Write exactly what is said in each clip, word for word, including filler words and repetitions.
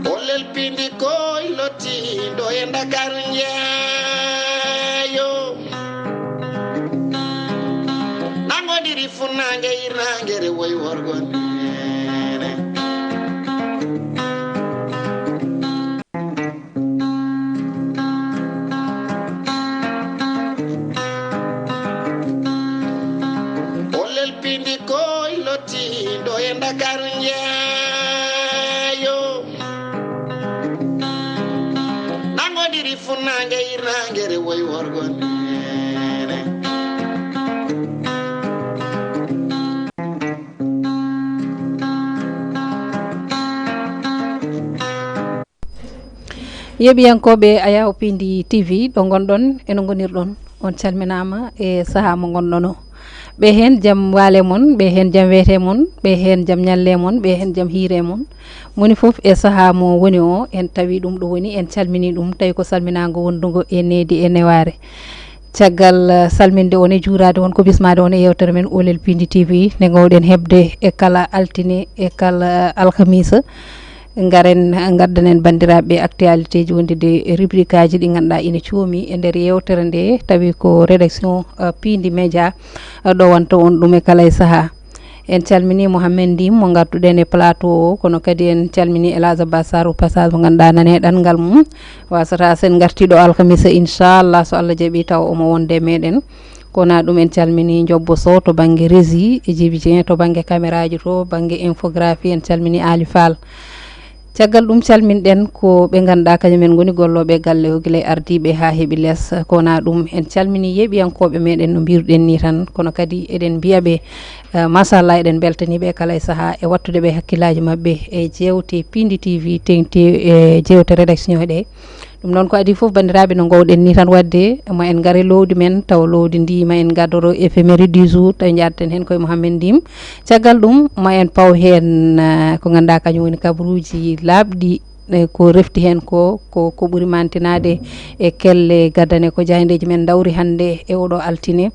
Olel pindi koy lottindo e Dakar njeeyo. Nangodiri funange irnangere woy worgo nene. Olel pindi koy lottindo e Dakar njeeyo. Nangodiri funange irnangere woy worgo nene. Yeeɓiyankooɓe Ayaw Pindi T V, ɗo ngonɗon, eno ngonirɗon, on calminaama e sahaa mo ngonɗon o. Ɓe heen jam waale mon, ɓe heen jam weete mon, ɓe heen jam ñalle mon, ɓe heen jam hiire mon. Moni fof e sahaa mo woni o, en tawi ɗum ɗo woni, en calmini ɗum, tawi ko salminaango wondugo e needi e newaare. Caggal, eh, salminde on e juuraade on, ko bismaade on e yeewtere men Olel Pindi T V, nde ngoowɗen heɓde e kala altine, e kala alkamisa. Ngaren, ngaddanen banndiraaɓe actualité ji wondude e rubrique aji ɗi ngannduɗaa ina coomi e nder yeewtere nde, tawi ko rédaction, eh, Pindi Média, eh, ɗowanta on ɗum e kala e sahaa. En calmini Mouhamed Ndim mo ngadduɗen e plateau o, kono kadi en calmini El Hadj Abbas Sarr au passage mo ngannduɗaa nane ɗanngal mum. Wasata sen ngarti ɗo alkamisa, inchallah, so Allah jaɓi taw omo wonde e meɗen. Kono ɗum en calmini Jobbo Sow to bannge régie, e Djiby Dieng to bannge caméra ji, to bannge infographie en calmini Ali Fall. Caggal ɗum calminɗen ko ɓe ngannduɗaa kañum en ngoni gollooɓe galle o, gila e ardiiɓe haa heɓi les. Kono ɗum en calmini yeeɓiyankooɓe meɗen no mbiruɗen ni tan, kono kadi eɗen mbiya ɓe, eh, machallah, eɗen mbeltanii ɓe kala e sahaa e wattude ɓe hakkillaaji maɓɓe e jeewte Pindi T V teŋti e jeewte rédaction ɗe. Ɗum noon ko adii fof, banndiraaɓe, no ngoowɗen ni tan waɗde, ma en ngar e loowdi men, tawa loowdi ndi ma en ngadoro éphéméride du jour, tawi njaadaten heen koye Mouhamed Ndim. Caggal ɗum, ma en paw heen, eh, ko ngannduɗaa kañum woni kabaruuji laaɓɗi, eh, ko refti heen ko, ko, ko ɓuri mantinaade e kelle gadane ko jaayndeeji men ndawri hannde e oɗo altine.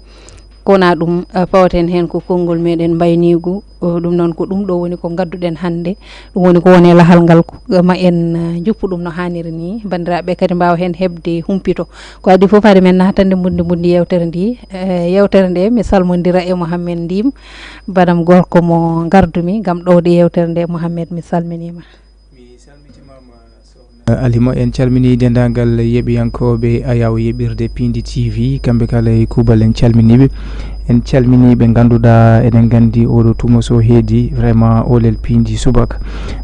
Kono ɗum, eh, pawaten heen ko konngol meɗen mbayniigu. Eh, ɗum noon ko ɗum ɗo woni ko ngadduɗen hannde. Ɗum woni ko woni e lahal ngal, ko, ma en, eh, njuppu ɗum no haaniri ni. Banndiraaɓe kadi mbaawa heen heɓde humpito. Ko adii fof, hade men naatande mbundi mbundi yeewtere ndi. Eh, yeewtere nde, mi salmondira e Mouhamed Ndim, banam gorko mo ngardumi ngam ɗowde yeewtere nde. Mouhamed, mi salminiima. Mi salmitimaama, Sokhna Alima. En calminii denndaangal yeeɓiyankooɓe Ayaw yeeɓirde Pindi T V, kamɓe kala e kuuɓal en calminii ɓe. En calminii ɓe ngannduɗaa, eɗen nganndi oɗo tuma so heedi, vraiment, Olel Pindi subaka.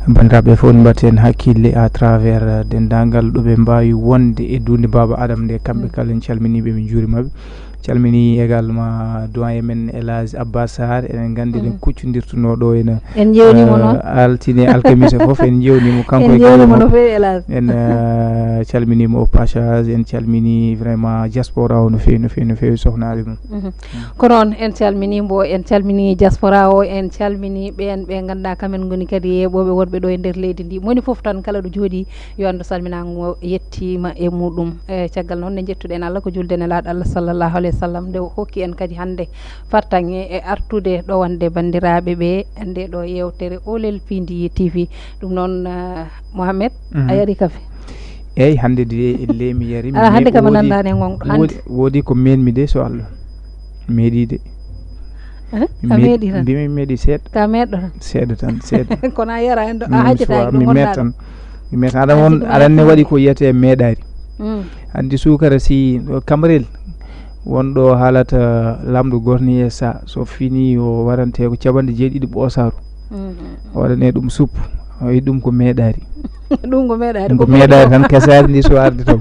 Banndiraaɓe fof, mbaɗten hakkille à travers, euh, denndaangal ɗo ɓe mbaawi wonde e duunde Baaba Adama nde, kamɓe kala en calminii ɓe, min njuuriima ɓe. Calmini également doyen men El Hadj Abbas Sarr, eɗen nganndi ɗen kuccondirtunoo ɗo ena, en njewnimo, eh, noon, altine, alkamisa fof, en njewnimo kanko. En e njewnimo galle no makko. Feewi, El Hadj. En, eh, calminimo au passage, en calmini vraiment diaspora o no feewi, no feewi, no feewi, Sokhna Alima. Mhm. Ko noon, en calmini mbo, en calmini diaspora o, en calmini ɓeen ɓe ngannduɗaa kamen ngoni kadi yeeɓooɓe wonɓe ɗo e nder leydi ndi. Moni fof tan kala ɗo jooɗi, yo anndu salminaango yettiima e muɗum. E caggal noon nde njettuɗen Allah, ko julde nelaaɗo Allah sallallahu alayhi wa sallam, nde o hokki en kadi hannde fartaŋŋe e artude ɗowande banndiraaɓe ɓe nde ɗo yeewtere Olel Pindi T V. Ɗum noon, eh, Mohamed, mhm, a yari kafe? Eeyi, hannde de, elle mi yari, mi... Ala, hannde me-, kam a woodi, nanndaani e ngonɗo, hannde. Woodi, woodi ko meeɗmi de, so Allah. Meeɗi de. Eh? Mi a meeɗ-, meeɗi tan? Mbi-, mi meeɗi seeɗa. Ka meeɗɗo tan? Seeɗa tan, seeɗa. Kono a yara en ɗo, a... Mi, mi haccataa suwa, ɗum mi meeɗ wonnaade tan. Mi meeɗ tan. Aɗa won, aɗa anndi waɗi ko wiyetee meeɗaari. Mm. Anndi suukara si ɗo Kamrel, won ɗo haalata laamɗo goto ni e sa, so fini o waɗante ko capanɗe jeeɗiɗi ɓoosaaru. Mm, mm, mm. O waɗane ɗum suppu. O wi ɗum ko meeɗaari. Ɗum ko meeɗaari, ɗum ko ko meeɗaari meeɗi ko. Tan, kasaari ndi so arde taw.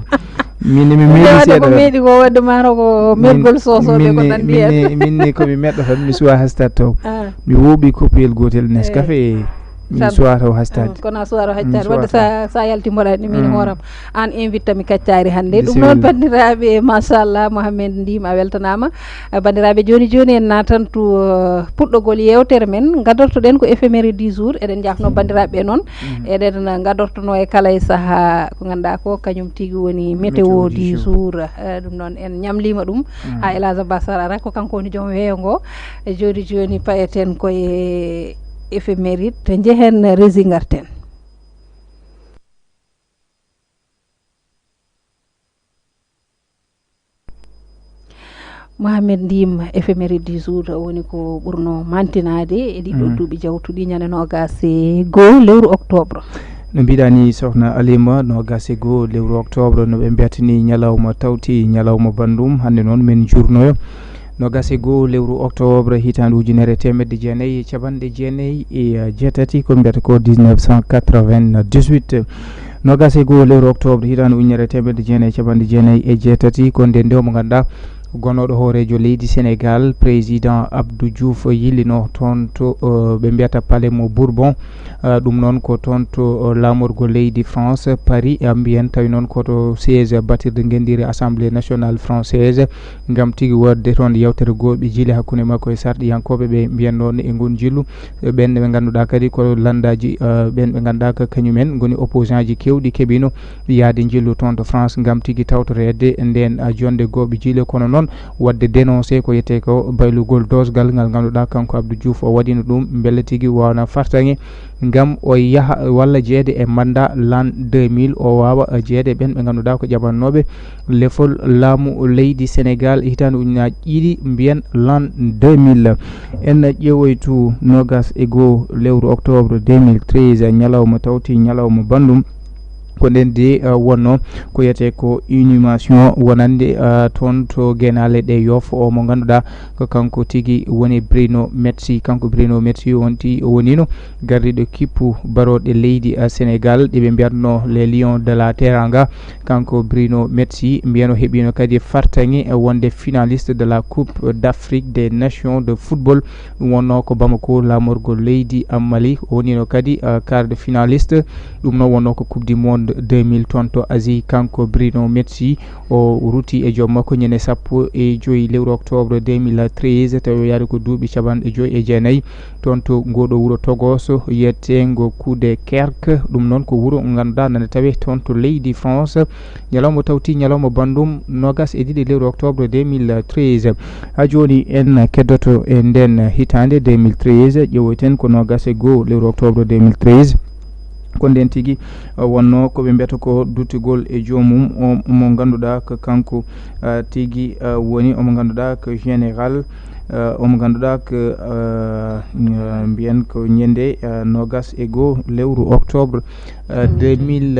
Min ne mi meeɗi seeɗa ko tan. Meeɗi ko wadde maaro ko min, meeɗgol soosooɓe min ko ne, nanndi min heen. Ne, min ne ko mi meeɗɗo tan, mi suwa hastaade taw. Ah. Mi wooɓi koppiyel gootel Nescafé, eh, mi suwa taw hastaade. Mm, kono a suwa taw hastaade. Mi suwa taw. Wadde sa, sa yalti mboɗa ni min, mm, hooram. Aan invite mi kaccaari hannde. Bisimilla. Ɗum noon, banndiraaɓe, machallah, Mohamed Ndim, a weltanaama. Eh, banndiraaɓe, jooni jooni en naatantu, eh, puɗɗogol yeewtere men. Ngadortoɗen ko éphéméride du jour. Eɗen njaafnoo banndiraaɓe ɓe noon. Mhm. Eɗen ngadortonoo e kala e sahaa ko ngannduɗaa ko kañum tigi woni météo du jour. Météo du jour. Eh, ɗum noon en ñamliima ɗum. Mhm. Haa El Hadj Abbas Sarr ara, ko kanko woni joom weeyo ngo. E jooni jooni payeten ko e éphéméride, njehen régie ngarten. Mohamed Ndim, éphéméride du jour woni ko ɓurno mantinaade e ɗiɗo Mm. duuɓi jawtuɗi, ñande noogas e goo lewru octobre. No mbiɗa ni, Sohna Alima, noogas e goo lewru octobre, no ɓe mbiyata ni, ñalawma tawti, ñalawma banndum. Hannde noon min njurnoyo noogas e goo lewru octobre, hitaande ujunere e teemedde jeenayi e capanɗe jeenayi e jeetati, ko mbiyata ko dix-neuf cent quatre-vingt-dix-huit. Noogas e goo lewru octobre, hitaande ujunere e teemedde jeenayi e capanɗe jeenayi e jeetati, ko ndeen nde mo ngannduɗaa gonooɗo hooreejo leydi Sénégal, président Abdou Diouf, yillino toon to, eh, ɓe mbiyata palais mo Bourbon. Eh, ɗum noon ko toon to, eh, laamorgo leydi France, Paris, eh, mbiyen, tawi noon ko to siège batirde ngenndiire Assemblée nationale française, ngam tigi waɗde toon yewtere goo ɓe jili hakkunde makko e sarɗiyankooɓe ɓe, mbiyen noon e ngun jillu, eh, ɓen ɓe ngannduɗaa kadi ko lanndaaji, eh, ɓen ɓe ngannduɗaa ko kañumen ngoni opposant ji keewɗi keɓino yaade njillu toon to France ngam tigi tawtoreede ndeen, a, jonnde gooɓe jiile. Kono noon, waɗde dénoncé ko wiyetee ko baylugol doosgal ngal ngannduɗaa kanko Abdou Diouf o waɗino ɗum, mbele tigi wona fartaŋŋe ngam o yaha walla jeyeede e mandat l'an deux mille, o waawa jeyeede e ɓeen ɓe ngannduɗaa ko ƴaɓannooɓe lefol laamu leydi Sénégal hitaande ujunnaaji ɗiɗi, mbiyen l'an deux mille. En ƴeewoytu noogas e goo lewru octobre deux mille treize, ñalawma tawti, ñalawma banndum. Ko ndeen de, uh, wonnoo ko wiyetee ko inhumation wonande, uh, toon to genaale ɗe Yoff, o mo ngannduɗaa ko kanko tigi woni Bruno Metsu. Kanko Bruno Metsu on ti o wonino gardiiɗo kippu barooɗe leydi, uh, Sénégal, ɗi ɓe mbiyatnoo les Lions de la Teranga. Kanko Bruno Metsu, mbiyen o heɓino kadi fartaŋŋe, uh, wonde finaliste de la Coupe d'Afrique des Nations de football. Ɗum wonnoo ko Bamako, laamorgo leydi, uh, Mali. O wonino kadi, uh, quart de finaliste. Ɗum noon wonnoo ko Coupe du Monde deux mille toon to Asie. Kanko Bruno Metsu, o rutti e joom makko ñande sappo e joy lewru octobre deux mille treize, tawi o yaari ko duuɓi capanɗe joy e jeenayi toon to ngoo ɗoo wuro Togos, yeteengo Coudekerque. Ɗum noon ko wuro ngo ngannduɗaa nana tawee toon to leydi France. Ñalawma tawti, ñalawma banndum, noogas e ɗiɗi lewru octobre deux mille treize. Haa jooni en keddoto e ndeen hitaande deux mille treize, ƴeewoyten ko noogas e goo lewru octobre deux mille treize. Ko ndeen tigi, uh, wonnoo ko ɓe mbiyata ko duttugol e joomum, o mo ngannduɗaa ko kanko, uh, tigi, uh, woni omo ngannduɗaa ko général, uh, omo ngannduɗaa ko, uh, uh, mbiyen ko ñande, uh, noogas e goo lewru octobre, uh, deux mille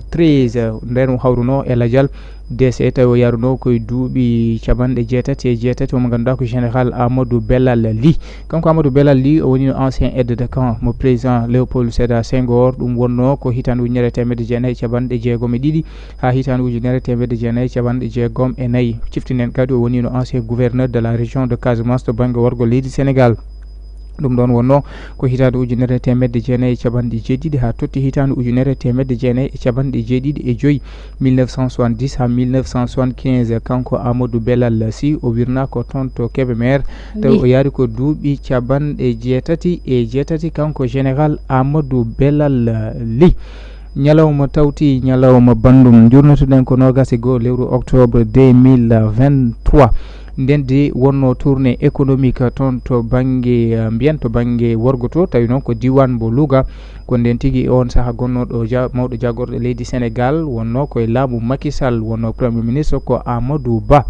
treize. Ndeen o hawruno e lajal D C, tawi o yaruno ko e duuɓi capanɗe jeetati e jeetati, omo ngannduɗaa ko général Amadou Belal Ly. Kanko Amadou Belal Ly, o wonino ancien aide de camp mo président Léopold Sédar Senghor. Ɗum wonnoo ko hitaande ujunere e teemedde jeenayi e capanɗe jeegom e ɗiɗi haa hitaande ujunere e teemedde jeenayi e capanɗe jeegom e nayi. Ciftinen kadi, o wonino ancien gouverneur de la région de Casamance to bannge worgo leydi Sénégal. Ɗum ɗoon wonnoo ko hitaande ujunere e teemedde jeenayi e capanɗe jeeɗiɗi haa totti hitaande ujunere e teemedde jeenayi e capanɗe jeeɗiɗi e joy, mille neuf cent soixante-dix haa mille neuf cent soixante-quinze. Kanko Amadou Belal Sy, o wirnaa ko toon to Kébémer, tawi o yaari ko duuɓi capanɗe jeetati e jeetati, kanko général Amadou Belal Ly. Ñalawma tawti, ñalawma banndum. Njurnotoɗen ko noogas e goo lewru octobre deux mille vingt-trois. Ndeen de wonnoo tournée économique toon to bannge, eh, mbiyen to bannge worgo to, tawi noon ko diiwaan mbo Louga. Ko ndeen tigi e oon sahaa gonnooɗo ja-, mawɗo jaagorɗe leydi Sénégal, wonnoo ko e laamu Macky Sall, wonnoo Premier Ministre ko Amadou Ba.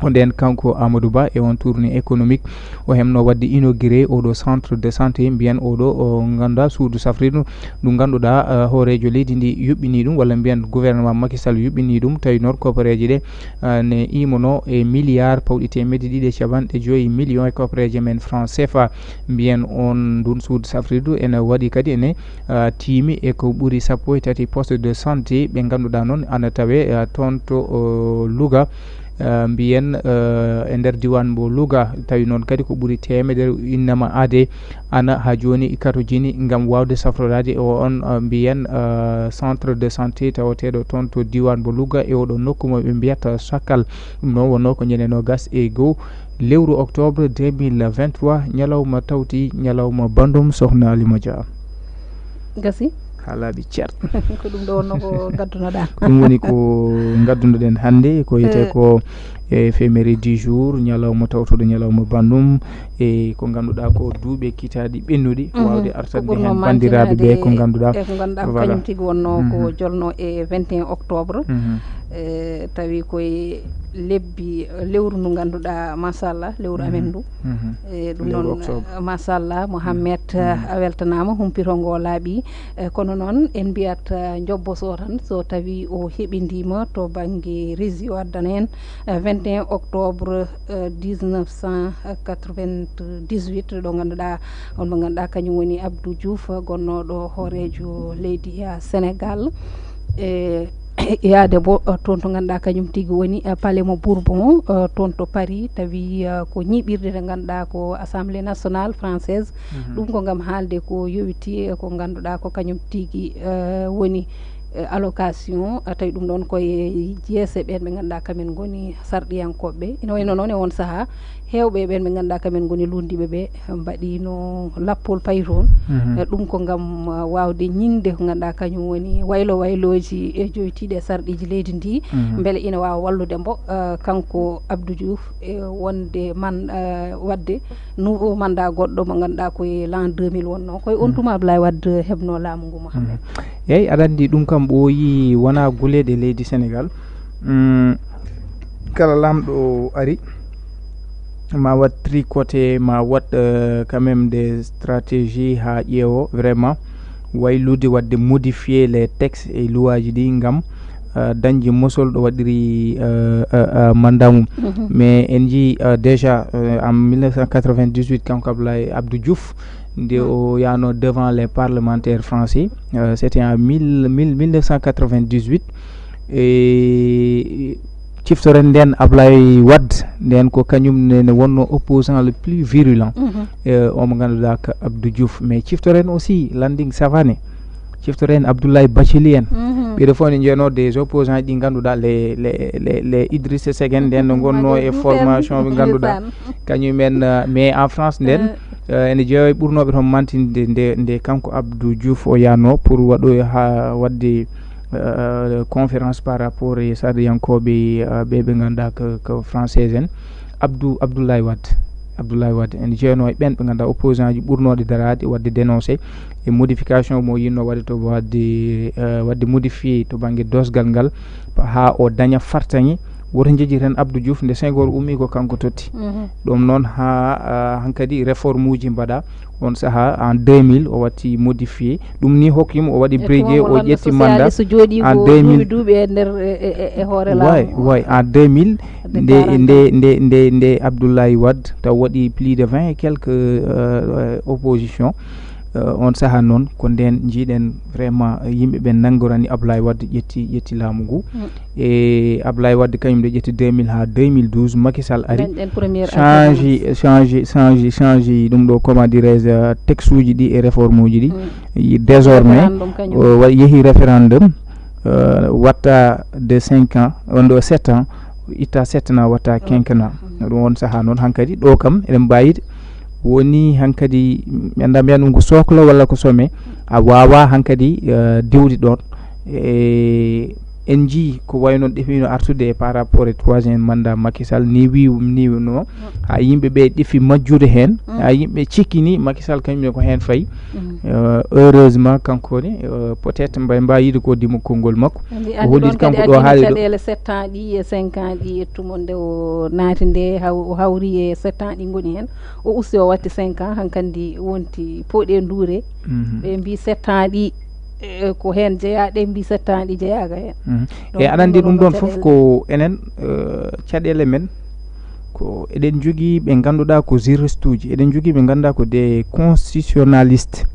Ko ndeen kanko Amadou Ba e oon tournée économique, o heɓno waɗde inauguré oo ɗoo centre de santé, mbiyen oo ɗoo, o ngannduɗaa suudu safrirdu, ndu ngannduɗaa, eh, hooreejo leydi ndi yuɓɓinii ɗum, walla mbiyen gouvernement Macky Sall yuɓɓinii ɗum, tawi noon koppareeje ɗe, eh, ne imonoo e milliard pawɗi teemedde ɗiɗi e capanɗe joy million e koppareeje men franc C F A. Mbiyen oon ndun suudu safrirdu ene waɗi kadi ene, eh, tiimi e ko ɓuri sappo e tati poste de santé ɓe ngannduɗaa noon ana tawee, eh, toon to, oh, Louga. Eh, mbiyen, eh, e nder diiwaan mbo Louga, tawi noon kadi ko ɓuri teemedere innama aade ana haa jooni katojini ngam waawde safroraade e oon, eh, mbiyen, eh, centre de santé tawateeɗo toon to diiwaan mbo Louga e oo ɗoo nokku mo ɓe mbiyata Sakal. Ɗum noon wonnoo ko ñande noogas e goo lewru octobre deux mille vingt-trois, ñalawma tawti, ñalawma banndum, Sohna Alima Dia. Gasi? Haa laaɓi cer. Ko ɗum ɗo wonno ko ngaddunoɗaa. Ko ɗum woni ko ngaddunoɗen hannde, ko wiyetee Eh. ko éphéméride du jour, ñalawma tawtuɗo, ñalawma banndum, e ko ngannduɗaa ko duuɓi kitaaɗi ɓennuɗi, Mhm. waawde Ko artande ɓurno heen banndiraaɓe ɓe, ko mantinaade ngannduɗaa. e ko ngannduɗaa ko Voilà. kañum tigi wonno ko Mhm. jolno e vingt et un octobre. Mhm. E tawi koye lebbi, lewru ndu ngannduɗaa, machallah, lewru amen ndu. E ɗum noon, machallah, Mohammed, a weltanaama humpito ngo laaɓi. E kono noon en mbiyat, eh, njobbo so tan, so tawi o heɓindiima to bannge régie, o addana en, eh, vingt et un octobre, eh, dix-neuf cent quatre-vingt-dix-huit, ɗo ngannduɗaa, on mo ngannduɗaa kañum woni Abdou Diouf, gonnooɗo hooreejo leydi, eh, Sénégal. E yaade bo, eh, toon to ngannduɗaa kañum tigi woni, eh, palais mo Bourbon, eh, toon to Paris, tawi, eh, ko ñiiɓirde nde ngannduɗaa ko Assemblée nationale française. Ɗum ko ngam haalde ko yowiti e ko ngannduɗaa ko kañum tigi, eh, woni, eh, allocation, eh, tawi ɗum ɗoon koye jeese ɓeen ɓe ngannduɗaa kamen ngoni sarɗiyankooɓe. Ina wayno noon e on sahaa, heewɓe e ɓeen ɓe ngannduɗaa kamen ngoni lunndiiɓe ɓe mbaɗiino lappol payi toon. Eh, ɗum ko ngam, eh, waawde ñiŋde ko ngannduɗaa kañum woni waylo waylooji e joytiiɗe e sarɗiiji leydi ndi, mbele ina waawa wallude mbo, eh, kanko Abdou Diouf, e wonde man, eh, waɗde nouveau mandat goɗɗo mo ngannduɗaa ko e l'an deux mille wonnoo. Koye on tuma Abdoulaye Wade heɓno laamu ngu, Mohammed? Eyyi, aɗa anndi ɗum kam ɓooyi wona guleeɗe leydi Sénégal. Mm, kala laamɗo ari, ma waɗ tricoté, ma waɗ, euh, quand même des stratégies haa ƴeewo vraiment waylude waɗde modifier les textes et lois ji ɗi ngam, euh, dañde mosol ɗo waɗiri, euh, euh, euh, mandat mum. Mais en njii, euh, déjà, euh, en mille neuf cent quatre-vingt-dix-huit, kanko Abdoulaye Abdou Diouf, nde o yaano devant les parlementaires français, euh, c'était en mille, mille, mille neuf cent quatre-vingt-dix-huit. E ciftoren nden Ablaye Wade, nden ko kañum ne, ne wonno opposant le plus virulent. Eh, omo ngannduɗaa ko Abdou Diouf, mais ciftoren aussi Landing Savané, ciftoren Abdoulaye Bathily en. Ɓeɗo fof ne jeeno des opposants ɗi ngannduɗaa, les, les, les, les Idrissa Seck en, nden no ngonno e formation ɓe ngannduɗaa kañum en, euh, mais en France nden, euh, ene jeewa e ɓurnooɓe toon mantinde nde, nde kanko Abdou Diouf o yaano pour waɗo ha waɗde, euh, conférence par rapport e sarɗiyankooɓe, euh, ɓe ɓe ngannduɗaa ko, ko français en. Abdou, Abdoulaye Wade. Abdoulaye Wade ene jeeno e ɓen ɓe ngannduɗaa opposant ji ɓurnooɗe daraade waɗde dénoncé e modification mo yinno waɗde to waɗde, euh, waɗde modifié to bannge dosgal ngal ha o daña fartaŋŋe. Woto njejjiten Abdou Diouf, nde Senghor ummi ko kanko totti. Ɗum noon ha, ah, hankadi réforme uji mbaɗa. On saha en deux mille o watti modifié. Ɗum ni hokkimo o waɗi brigué, o ƴetti mandat en deux mille. Duuɓi e nder, e, e, e hoore laamu. Way, en deux mille, nde, nde, nde, nde, nde Abdoulaye Wade taw waɗi plus de vingt et quelques, euh, euh, opposition. Euh, on saha noon ko nden jiiɗen vraiment, euh, yimɓe ɓen nanngorani Ablaye Wade ƴetti, ƴetti laamu ngu. E Ablaye Wade kañum nde ƴetti deux mille ha deux mille douze, Macky Sall ari, change, change, change, change ɗum ɗo, comment dirais-je, euh, texte uji ɗi e réforme uji ɗi. Yi-, désormais, o wa-, yeehi référendum, euh, watta de cinq ans, on ɗo sept ans, itta sept ans, watta quinquennat. Ɗum on saha noon hankadi ɗo kam eɗen mbawi woni hankadi, mi anndaa mbiyan ɗum ko soklo walla ko some, a wawa hankadi, eh, diwde ɗon. E en njii ko wayno ɗefino artude e par rapport e troisième mandat Macky Sall, ni wi, ni no, ha yimɓe ɓe ɗefi majjude hen, ha yimɓe cikkini Macky Sall kañum ne ko hen fayi. Eh, heureusement kanko ne, eh, peut-être mbay mbawi yiide ko dimo konngol makko. O holiti kanko ɗo haali ɗo. Caɗeele sept ans ɗi e cinq ans ɗi e tuma nde o naati nde, haw-, o hawri e sept ans ɗi ngoni hen. O usti, o watti cinq ans, hankandi wonti pooɗe nduure. Ɓe mbi sept ans ɗi, eh, ko hen jeeya, ɗe mbi sept ans ɗi jeeyaka hen. E aɗa anndi ɗum ɗon fof ko enen, eh, caɗeele men, ko eɗen jogii ɓe ngannduɗaa ko juriste uji, eɗen jogii ɓe ngannduɗaa ko des constitutionnalistes.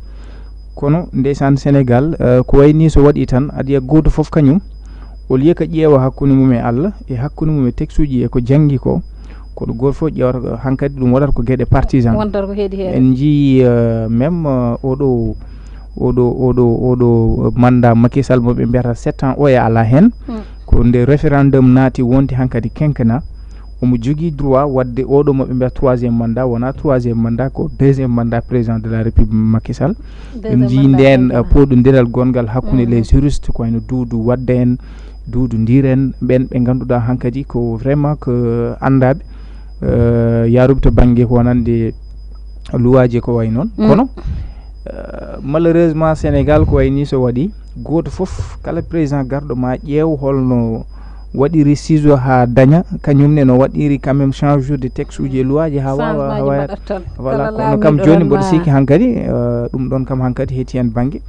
Kono ndeysaan Sénégal, eh, ko wayni so waɗi tan, adiya gooto fof kañum, au lieu que ƴeewa hakkunde mum e Allah, e hakkunde mum e texte uji e ko janngi ko, kono gooto fof ƴeewata ko hankadi ɗum waɗata ko geɗe partisan. Wontata ko heedi heere. En njii, eh, même, eh, oɗo, oɗo, oɗo, oɗo mandat Macky Sall mo ɓe mbiyata sept ans o e alaa heen. Ko nde référendum naati wonti hankadi quinquennat, omo jogii droit waɗde oɗo mo ɓe mbiyata troisième mandat, wonaa troisième mandat, ko deuxième mandat président de la République Macky Sall. Ɓe njii ndeen, eh, pooɗondiral gonngal hakkunde les juristes, ko wayno Doudou Wade en, Doudou Ndir en, ɓeen ɓe ngannduɗaa hankadi ko vraiment ko anndaaɓe, eh, yaaruɓe to bannge ko wonande luwaaji ko wayi noon. Kono, eh, malheureusement, Sénégal ko wayi nii so waɗi, gooto fof, kala président garɗo ma ƴeew holno waɗiri siso haa daña, kañum ne no waɗiri quand même change de texte uji e loi ji haa waawa Changement ji haa waawa- mbaɗat tan. voilà Kala kono laamiiɗo kam jooni tan mboɗo ma- sikki hankadi eh, ɗum ɗon kam hankadi heeti heen bannge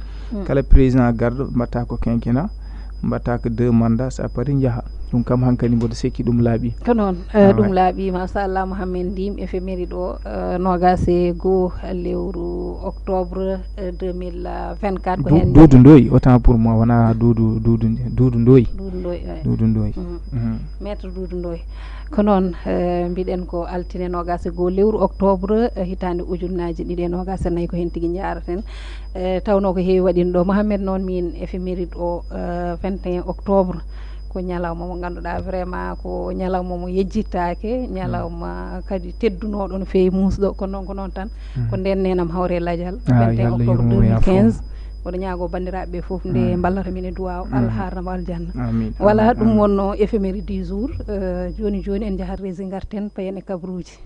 kala président garɗo mbatta ko quinquennat, mbatta ko deux mandats, so a paari njaha. Ɗum kam hankadi mboɗo sikki ɗum laaɓi. Ko noon eh, ɗum laaɓi machallah. Mohammed Ndim, efemeri ɗo eh, nogas e goo lewru octobre eh, deux mille vingt-quatre. Ko heen Duudu Ndoyi, autant pour moi, wona Duudu Duudu Duudu Ndoyi. Duudu Ndoyi, eh. Duudu Ndoyi. Mhm. Maître Duudu Ndoyi. Ko noon eh, mbiɗen ko altine nogas e goo lewru octobre eh, hitaande ujunnaaji ɗiɗi e nogas e nayi, ko heen tigi njaaraten. Eh, tawnoo ko heewi waɗiino ɗo Mohammed. Noon min efemeri ɗo eh, vingt et un octobre, ko ñalawma mo ngannduɗaa vraiment ko ñalawma mo yejjittaake, ñalawma kadi teddunooɗo no feewi, muusɗo. Ko noon ko noon tan. Ko ndeen neenam hawre lajal, Ah, vingt et un Yallah octobre yurmo mo yaafo mo. deux mille quinze. Mboɗo ñaagoo banndiraaɓe ɓe fof nde mballata min e duwaaw, Allah haarna mo aljanna. Amin. Voilà, Amin. ɗum Amin. Wonnoo efemeri du jour. Eh, jooni jooni en njahat Rési, ngarten payen e kabaruuji.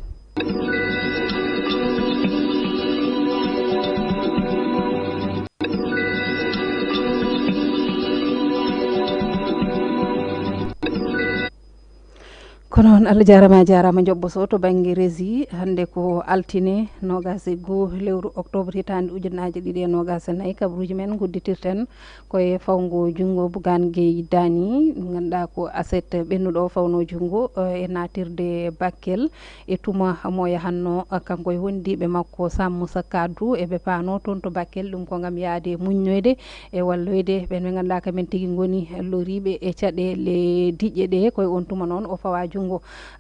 Ko noon, Allah jaaraama, a jaaraama, Njoɓɓo Sow to bannge Rési. Hannde ko altine, noogaas e goo lewru oktoobar, hitaande ujunnaaje ɗiɗi e noogaas e nayi. Kabaruuji men ngudditirten ko e fawngo junngo Bugaan Gey Daani, mo ngannduɗaa ko aset ɓennuɗo o fawnoo junngo, eh, e naatirde Bakkel. E tuma mo yahanno, eh, kanko e wondiiɓe makko Sam Moussa Kaddu, eɓe paanoo toon to Bakkel, ɗum ko ngam yahde muññoyde e walloyde ɓeen ɓe ngannduɗaa kamen tigi ngoni loriiɓe e caɗeele diƴƴe ɗe. Ko e oon tuma noon o fawaa junngo.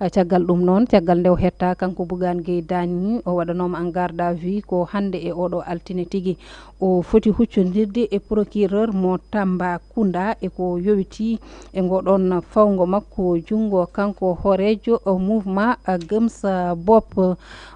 Eh, caggal ɗum noon, caggal nde o hetta kanko Bugaan Gey Daani, o waɗanooma en garde à vue ko hannde e ooɗo altine tigi. O foti huccondirde e procureur mo Tambacounda e ko yowitii e ngoɗon fawngo makko junngo, kanko hooreejo mouvement Gëm Sa Bopp.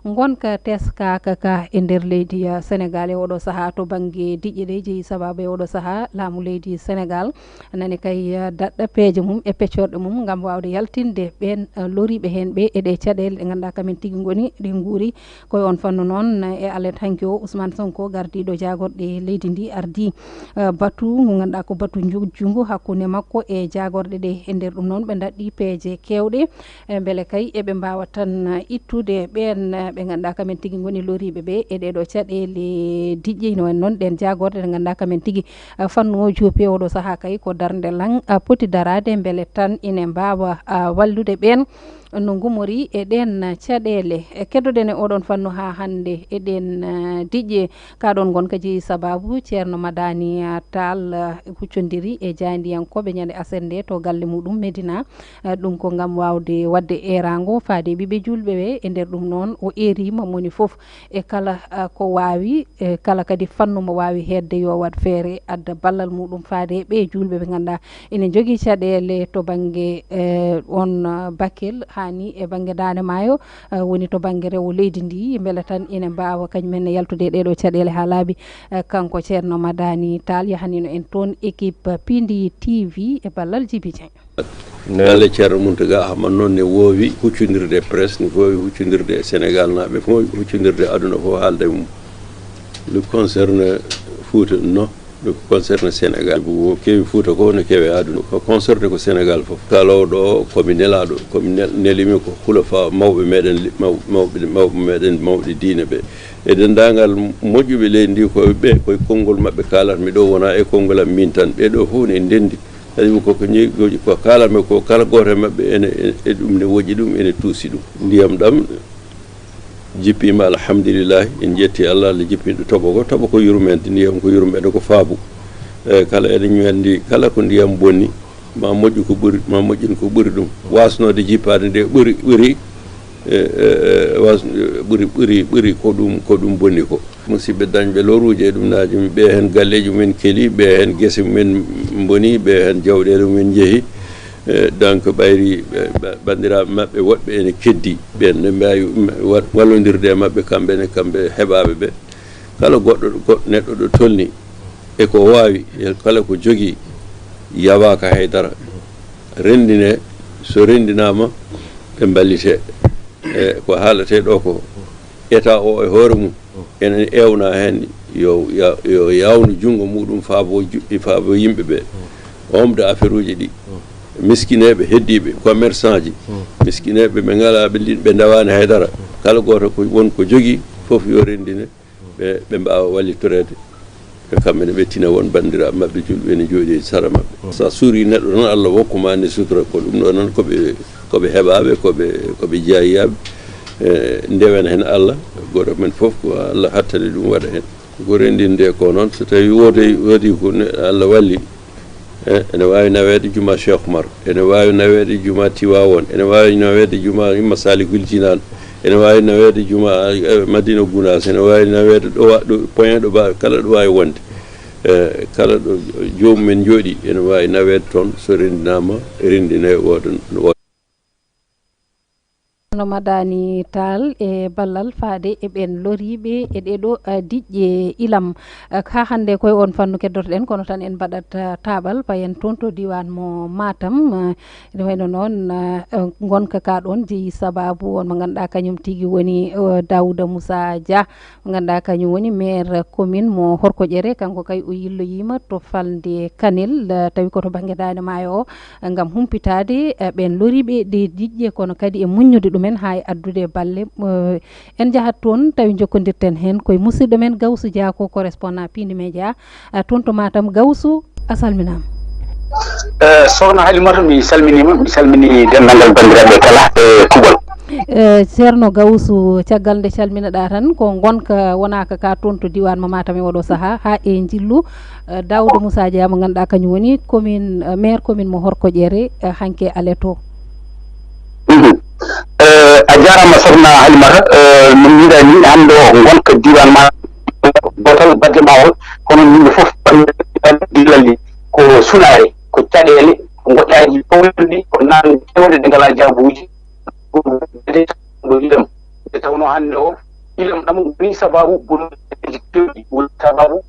Ngonka teskaaka ka e nder leydi, eh, Senegaal e oɗo sahaa to bannge diƴƴe ɗe jeyi, sabaabu e oɗo sahaa laamu leydi Senegaal nani kay, eh, daɗɗa peeje mum e peccorɗe mum ngam waawde yaltinde ɓeen, eh, loriiɓe heen ɓe e ɗe caɗeele ɗe ngannduɗaa kamen tigi ngoni ɗe nguuri. Ko e oon fannu noon, eh, e alet hanki o, Ousmane Sonko, gardiiɗo jaagorɗe leydi ndi, ardii, eh, batu ngu ngannduɗaa ko batu njujjungu hakkunde makko e jaagorɗe ɗe. E nder ɗum noon, ɓe ndaɗɗii peeje keewɗe, eh, mbele kay eɓe mbaawa tan, eh, ittude ɓeen, eh, ɓe ngannduɗaa kamen tigi ngoni loriiɓe ɓe e ɗee ɗoo caɗeele diƴƴe. Ino wayi noon ɗeen jaagorɗe ɗe ngannduɗaa kamen tigi, eh, fannu o joopi e oɗo sahaa kay ko darnde lan, eh, poti daraade mbele tan ine mbaawa, eh, wallude ɓeen no ngumori e ɗeen caɗeele. E keddoɗen e oɗon fannu haa hannde e ɗeen, eh, diƴƴe. Ka ɗoon ngonka jeyi sabaabu Ceerno Madani, eh, Taal, eh, huccondiri e jaayndiyankooɓe ñande aset nde to galle muɗum Medina. Eh, ɗum ko ngam waawde waɗde eeraango faade e ɓiɓɓe juulɓe ɓe. E nder ɗum noon o eeriima moni fof e kala, eh, ko waawi, e kala kadi fannu mo waawi heedde yo waɗ feere adda ballal muɗum faade e ɓee juulɓe ɓe ngannduɗaa ene njogii caɗeele to bannge, eh, oon, eh, Bakkel, haa ni e bannge Daande Maayo, eh, woni to bannge rewo leydi ndi, mbele tan ene mbaawa kañum en ne yaltude e ɗee ɗoo caɗeele haa laaɓi. Eh, kanko Ceerno Madani Taal yahaniino en toon équipe Pindi T V e ballal Jibi Dieng. Galle Ceerno Muntaga Ahmad noon ne woowi huccondirde e presse, ne woowi huccondirde e Senegaal naaɓe, ne woowi huccondirde e aduna fof haalda e mum. Le concerne Fouta, non. Le concerne Sénégal. Ko kewi Fouta ko, ne kewi aduna. Ko concerne ko Senegaal fof. Kala o ɗo, komi nelaaɗo, komi nel-, nelimi ko hulafa mawɓe meɗen, li-, maw-, mawɓe, mawɓe meɗen, mawɓe diine ɓe. E denndaangal moƴƴuɓe leydi ndi, ko ɓe, koye konngol maɓɓe kaalatmi ɗo, wonaa e konngol am min tan. Ɓee ɗo fof ne ndenndi. Kadi ko, ko ñi-, ko, ko kaalatmi ko, kala gooto e maɓɓe ene, e, e ɗum ne woƴi ɗum, ene tuusi ɗum. Ndiyam ɗam jippiima, alhamdulillahi, en njetti Allah, Allah jippinɗo toɓo ko, toɓo ko yurmeende, ndiyam ko yurmeende, ko faabu. E kala eɗen nganndi, kala ko ndiyam bonni, ma moƴƴu ko ɓuri, ma moƴƴin ko ɓuri ɗum. Waasnoode jippaade nde ɓuri, ɓuri, e, e, e, waas-, ɓuri, ɓuri, ɓuri ko ɗum, ko ɗum bonni ko. Musidɓe dañɓe loruuji e ɗum naaji, ɓe heen galleeji mumen keli, ɓe heen gese mumen mboni, ɓe heen jawɗeele mumen njehi. Eh, donc ɓayri, eh, ba-, banndiraaɓe maɓɓe woɗɓe ene keddi, ɓeen ne mbaawi wa-, wallondirde e maɓɓe, kamɓe ne, kamɓe heɓaaɓe ɓe. Kala goɗɗo, goɗɗo neɗɗo ɗo tolni e ko waawi, e kala ko jogii, yawaaka hay dara. Renndine, so renndinaama, ɓe mballite. E ko haaletee ɗo ko, État o e hoore mum, ene ewna heen yo ya-, yo yawnu junngo muɗum faabo ju-, faabo yimɓe ɓe. Homde affaire uji ɗi. Miskineeɓe heddiiɓe, commerçant ji, miskineeɓe ɓe ngalaa, ɓe ndi-, ɓe ndawaani haydara. Kala gooto ko won ko jogii, fof yo renndine, ɓe, ɓe mbaawa wallitoreede. Ɓe kamɓe ne ɓe tina won banndiraaɓe maɓɓe julɓe ene jooɗi e sara maɓɓe. So a surii neɗɗo noon, Allah hokku ma nde sutura, ko ɗum ɗo noon ko ɓe, ko ɓe heɓaaɓe, ko ɓe, ko ɓe jeeyaaɓe. E, ndewen heen Allah, gooto men fof ko Allah hattani ɗum waɗa heen. Ko renndinde ko noon, so tawii woodi, woodi ko ne-, Allah walli, e, ene waawi naweede juma Cheikh Oumar, ene waawi naweede juma Tiwawon, ene waawi naweede juma Masalikul Jinaan, ene waawi naweede juma, e, Madina Gunaas, ene waawi naweede ɗo wa-, ɗo, point ɗo ba-, kala ɗo waawi wonde. E, kala ɗo joomum en jooɗi, ene waawi naweede toon, so renndinaama, renndine wooda, wooda. No Madani Tall e ballal faade e ɓeen loriiɓe e ɗee ɗoo, eh, diƴƴe ilam. Eh, haa hannde koye oon fannu keddorto-ɗen, kono tan en mbaɗat, eh, taaɓal, payen toon to diiwaan mo Matam. Eh, ene wayno noon, eh, eh, ngonka ka ɗoon jeyi sabaabu on mo ngannduɗaa kañum tigi woni, eh, Daouda Moussa Dia, mo ngannduɗaa kañum woni maire commune mo Horkoƴere. Kanko kay o yilloyiima to falnde Kanel, eh, tawi ko to bannge Daande Maayo o, ngam humpitaade, eh, ɓeen loriiɓe ɗee diƴƴe, kono kadi e muññude ɗumen haa e addude balle. Eh, en njahat toon, tawi njokkondirten heen koye musidɗo men Gawsu Dia, ko correspondant Piindi Média, eh, toon to Matam. Gawsu, a salminaama. Eh, Sokhna Halimata, mi salminiima, mi salmini denndaangal banndiraaɓe kala e kuuɓal. Eh, Ceerno Gawsu, caggal nde calminaɗaa tan, ko ngonka wonaaka ka toon to diiwaan mo Matam e oɗo sahaa, haa e njillu, eh, Daouda Moussa Dia mo ngannduɗaa kañum woni commune, eh, maire commune mo Horkoƴere, eh, hanki e alet o. Mhm. Eh, a jaaraama Sokhna Halimata, eh, no mbiɗa ni hannde o ngonka diiwaan ma gootal badde mahol, kono yimɓe fof dillalli ko sunaare, ko caɗeele, ko ngoƴaaji pawɗi, ko naan kewɗe ɗe ngalaa jaabuuji. Ɗo ilam, nde tawnoo hannde o, ilam ɗam woni sabaabu bonanndeeji keewɗi, woni sabaabu,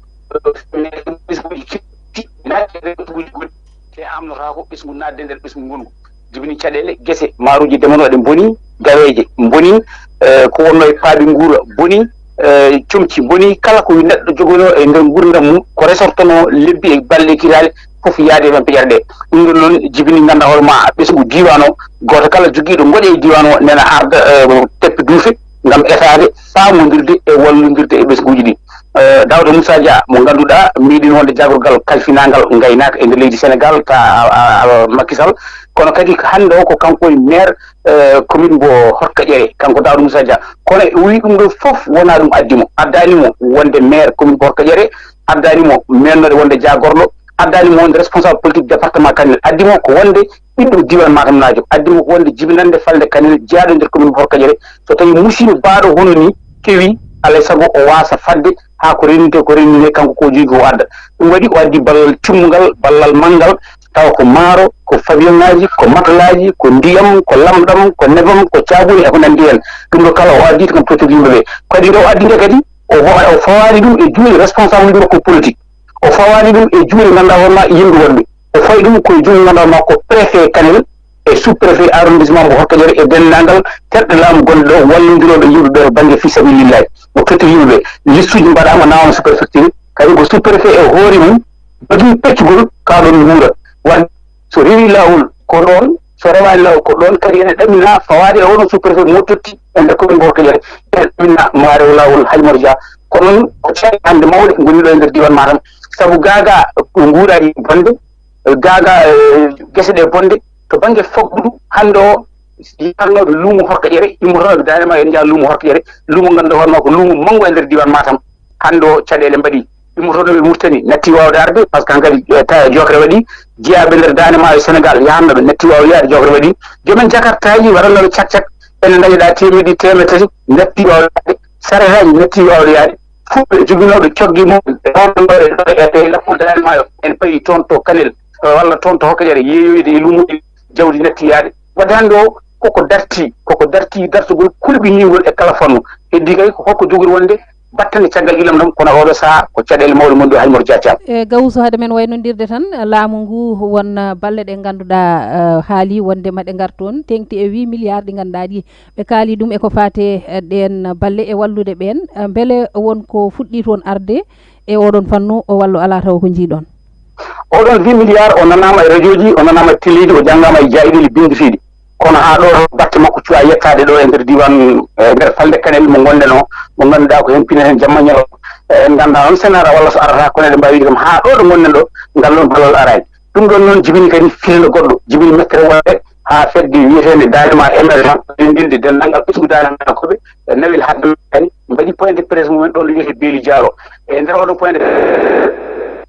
eh, ɓesnguuji keewɗi, naatde e ɓesnguuji goɗɗi, te amnotaako ɓesngu naatde nder ɓesngu ngongu. Jibini caɗeele, gese, maaruuji demanooɗe mbonii, gaweeje mbonii, eh, ko wonnoo e paaɓi nguura bonii, eh, comci bonii, kala ko neɗɗo jogonoo e nder nguurndam mum, ko resortonoo lebbi e balɗe kiiraale, fof yaade e men pejere ɗe. Ɗum ɗon noon jibini ngannduɗaa hoore ma ɓesngu diiwaan o, gooto kala jogiiɗo ngoɗe e diiwaan o nena arda, eh, teppe duufe ngam etaade, faamondirde e wallondirde e ɓesnguuji ɗi. Eh, Daouda Moussa Dia mo ngannduɗaa mbiɗen wonde jaagorgal kalfinaangal ngaynaaka e nder leydi Senegaal ka, a, a, a, Macky Sall, kono kadi hannde o ko kanko woni maire, eh, commune mbo Horkoƴere, kanko Daouda Moussa Dia. Kono o wii ɗum ɗo fof wonaa ɗum addi mo, addaani mo wonde maire commune mbo Horkoƴere, addaani mo mennore wonde jaagorɗo, addaani mo wonde responsable politique département Kanel, addi mo ko wonde ɓiɗɗo diiwaan Matamnaajo, addi mo ko wonde jibinannde falnde Kanel jeyaaɗo nder commune Horkoƴere. So tawii musiiba baaɗo hono ni kewi, alaa e sago o waasa fadde haa ko renndinta ko renndinee, kanko ko jogii ko o adda. Ɗum waɗi o addi ballal timmungal, ballal manngal, tawa ko maaro, ko pavillon ŋaaji, ko matolaaji, ko ndiyam, ko lamɗam, ko nebam, ko caabuuli e ko nanndi heen. Ɗum ɗo kala o addi ko ngam tottude yimɓe ɓe. Kadi nde o addi nde kadi, o wa-, o fawaani ɗum e juuɗe responsable makko politique. O fawaani ɗum e juuɗe ngannduɗaa hoore ma yimɓe wonɓe. O fawi ɗum ko e juuɗe ngannduɗaa hoore ma ko préfet Kanel e sous-préfet arrondissement mbo Horkoƴere e denndaangal terɗe laamu gonɗe ɗo wallondirooɓe yimɓe ɓe to bannge fi sabilillahi. O totti yimɓe ɓe. Listuuji mbaɗaama, nawaama sous-préfecture, kadi ko sous-préfet e hoore mum jogii peccugol kaa ɗoon nguura. Wan so rewii laawol ko ɗoon, so rewaani laawol ko ɗoon, kadi ene ɗamina fawaade e oɗon sous-préfet mo totti e nder commune mbo Horkoƴere, ene ɗamina mo rewa laawol Halimata Dia. Ko noon ko caɗeele hannde mawɗe ngoni ɗo e nder diiwaan Matam, sabu gaa gaa ko nguuraaji bonde, gaa gaa, eh, gese ɗe bonde, to bannge faggudu hannde o, yaarnooɓe luumo Horkoƴere, immotooɓe Daande Maayo, en njaha luumo Horkoƴere, luumo ngannduɗaa hoore ma ko luumo manngo e nder diiwaan Matam. Hannde o caɗeele mbaɗi, immotooɓe Mauritanie natti waawde arde, par ce que hankadi, eh, ta-, jookere waɗi, jeyaaɓe nder Daande Maayo Senegaal yahatnooɓe natti waawde yaade, jookere waɗi, joomen jakartaaji waɗannooɓe cak cak, ene ndañoɗaa teemedde ɗiɗi, teemedde tati, natti waawde yaade, sareetaaji natti waawde yaade, fulɓe joginooɓe coggi mum, e wonɓe ɗo e, e, e lappol Daande Maayo, en payi toon to Kanel, eh, walla toon to Horkoƴere, yeeyoyde e luumo jawdi natti yaade. Wadde hannde o koko darti, koko darti dartugol kulɓiningol e kala fannu. Heddi kay ko holko jogori wonde battane caggal ilam ɗam, kono oɗo sahaa ko caɗeele mawɗe moni ɗo Halimata Dia Thiam. E Gawsu, hade men waynondirde tan, laamu ngu won, uh, balle ɗe ngannduɗaa, uh, haali wonde maɗe ngar toon, teŋti e huit milliards ɗi ngannduɗaa ɗi. Ɓe kaali ɗum e ko faate, uh, ɗeen balle e wallude ɓeen. Uh, mbele won ko fuɗɗii toon arde e oɗon fannu o wallu alaa taw ko njiiɗon? Oɗon huit milliards o nanaama e radioji, o nanaama e teleji, o janngaama e jaayiɗeeli binnditiiɗi. Kono haa ɗo batte makko cuwa yettaade ɗo e nder diiwaan, e nder falnde Kanel mo ngonɗen o, mo ngannduɗaa ko heen pineten jamma ñalawma. E, en nganndaa noon so en ara walla so arata, kono eɗen mbaawi wiide kam haa ɗo ɗo ngonɗen ɗo, ngal ɗoon ballal araani. Ɗum ɗoon noon jibini kadi firnde goɗɗo, jibini mettere wonde haa fedde wiyeteende Daande Maayo Émergent, renndinde denndaangal ɓesngu Daande Maayo koɓe, e Nawel Hadda Mbaye, mbaɗi point de presse mumen ɗoon ɗo wiyetee Beeli Diaro. E nder oɗo point de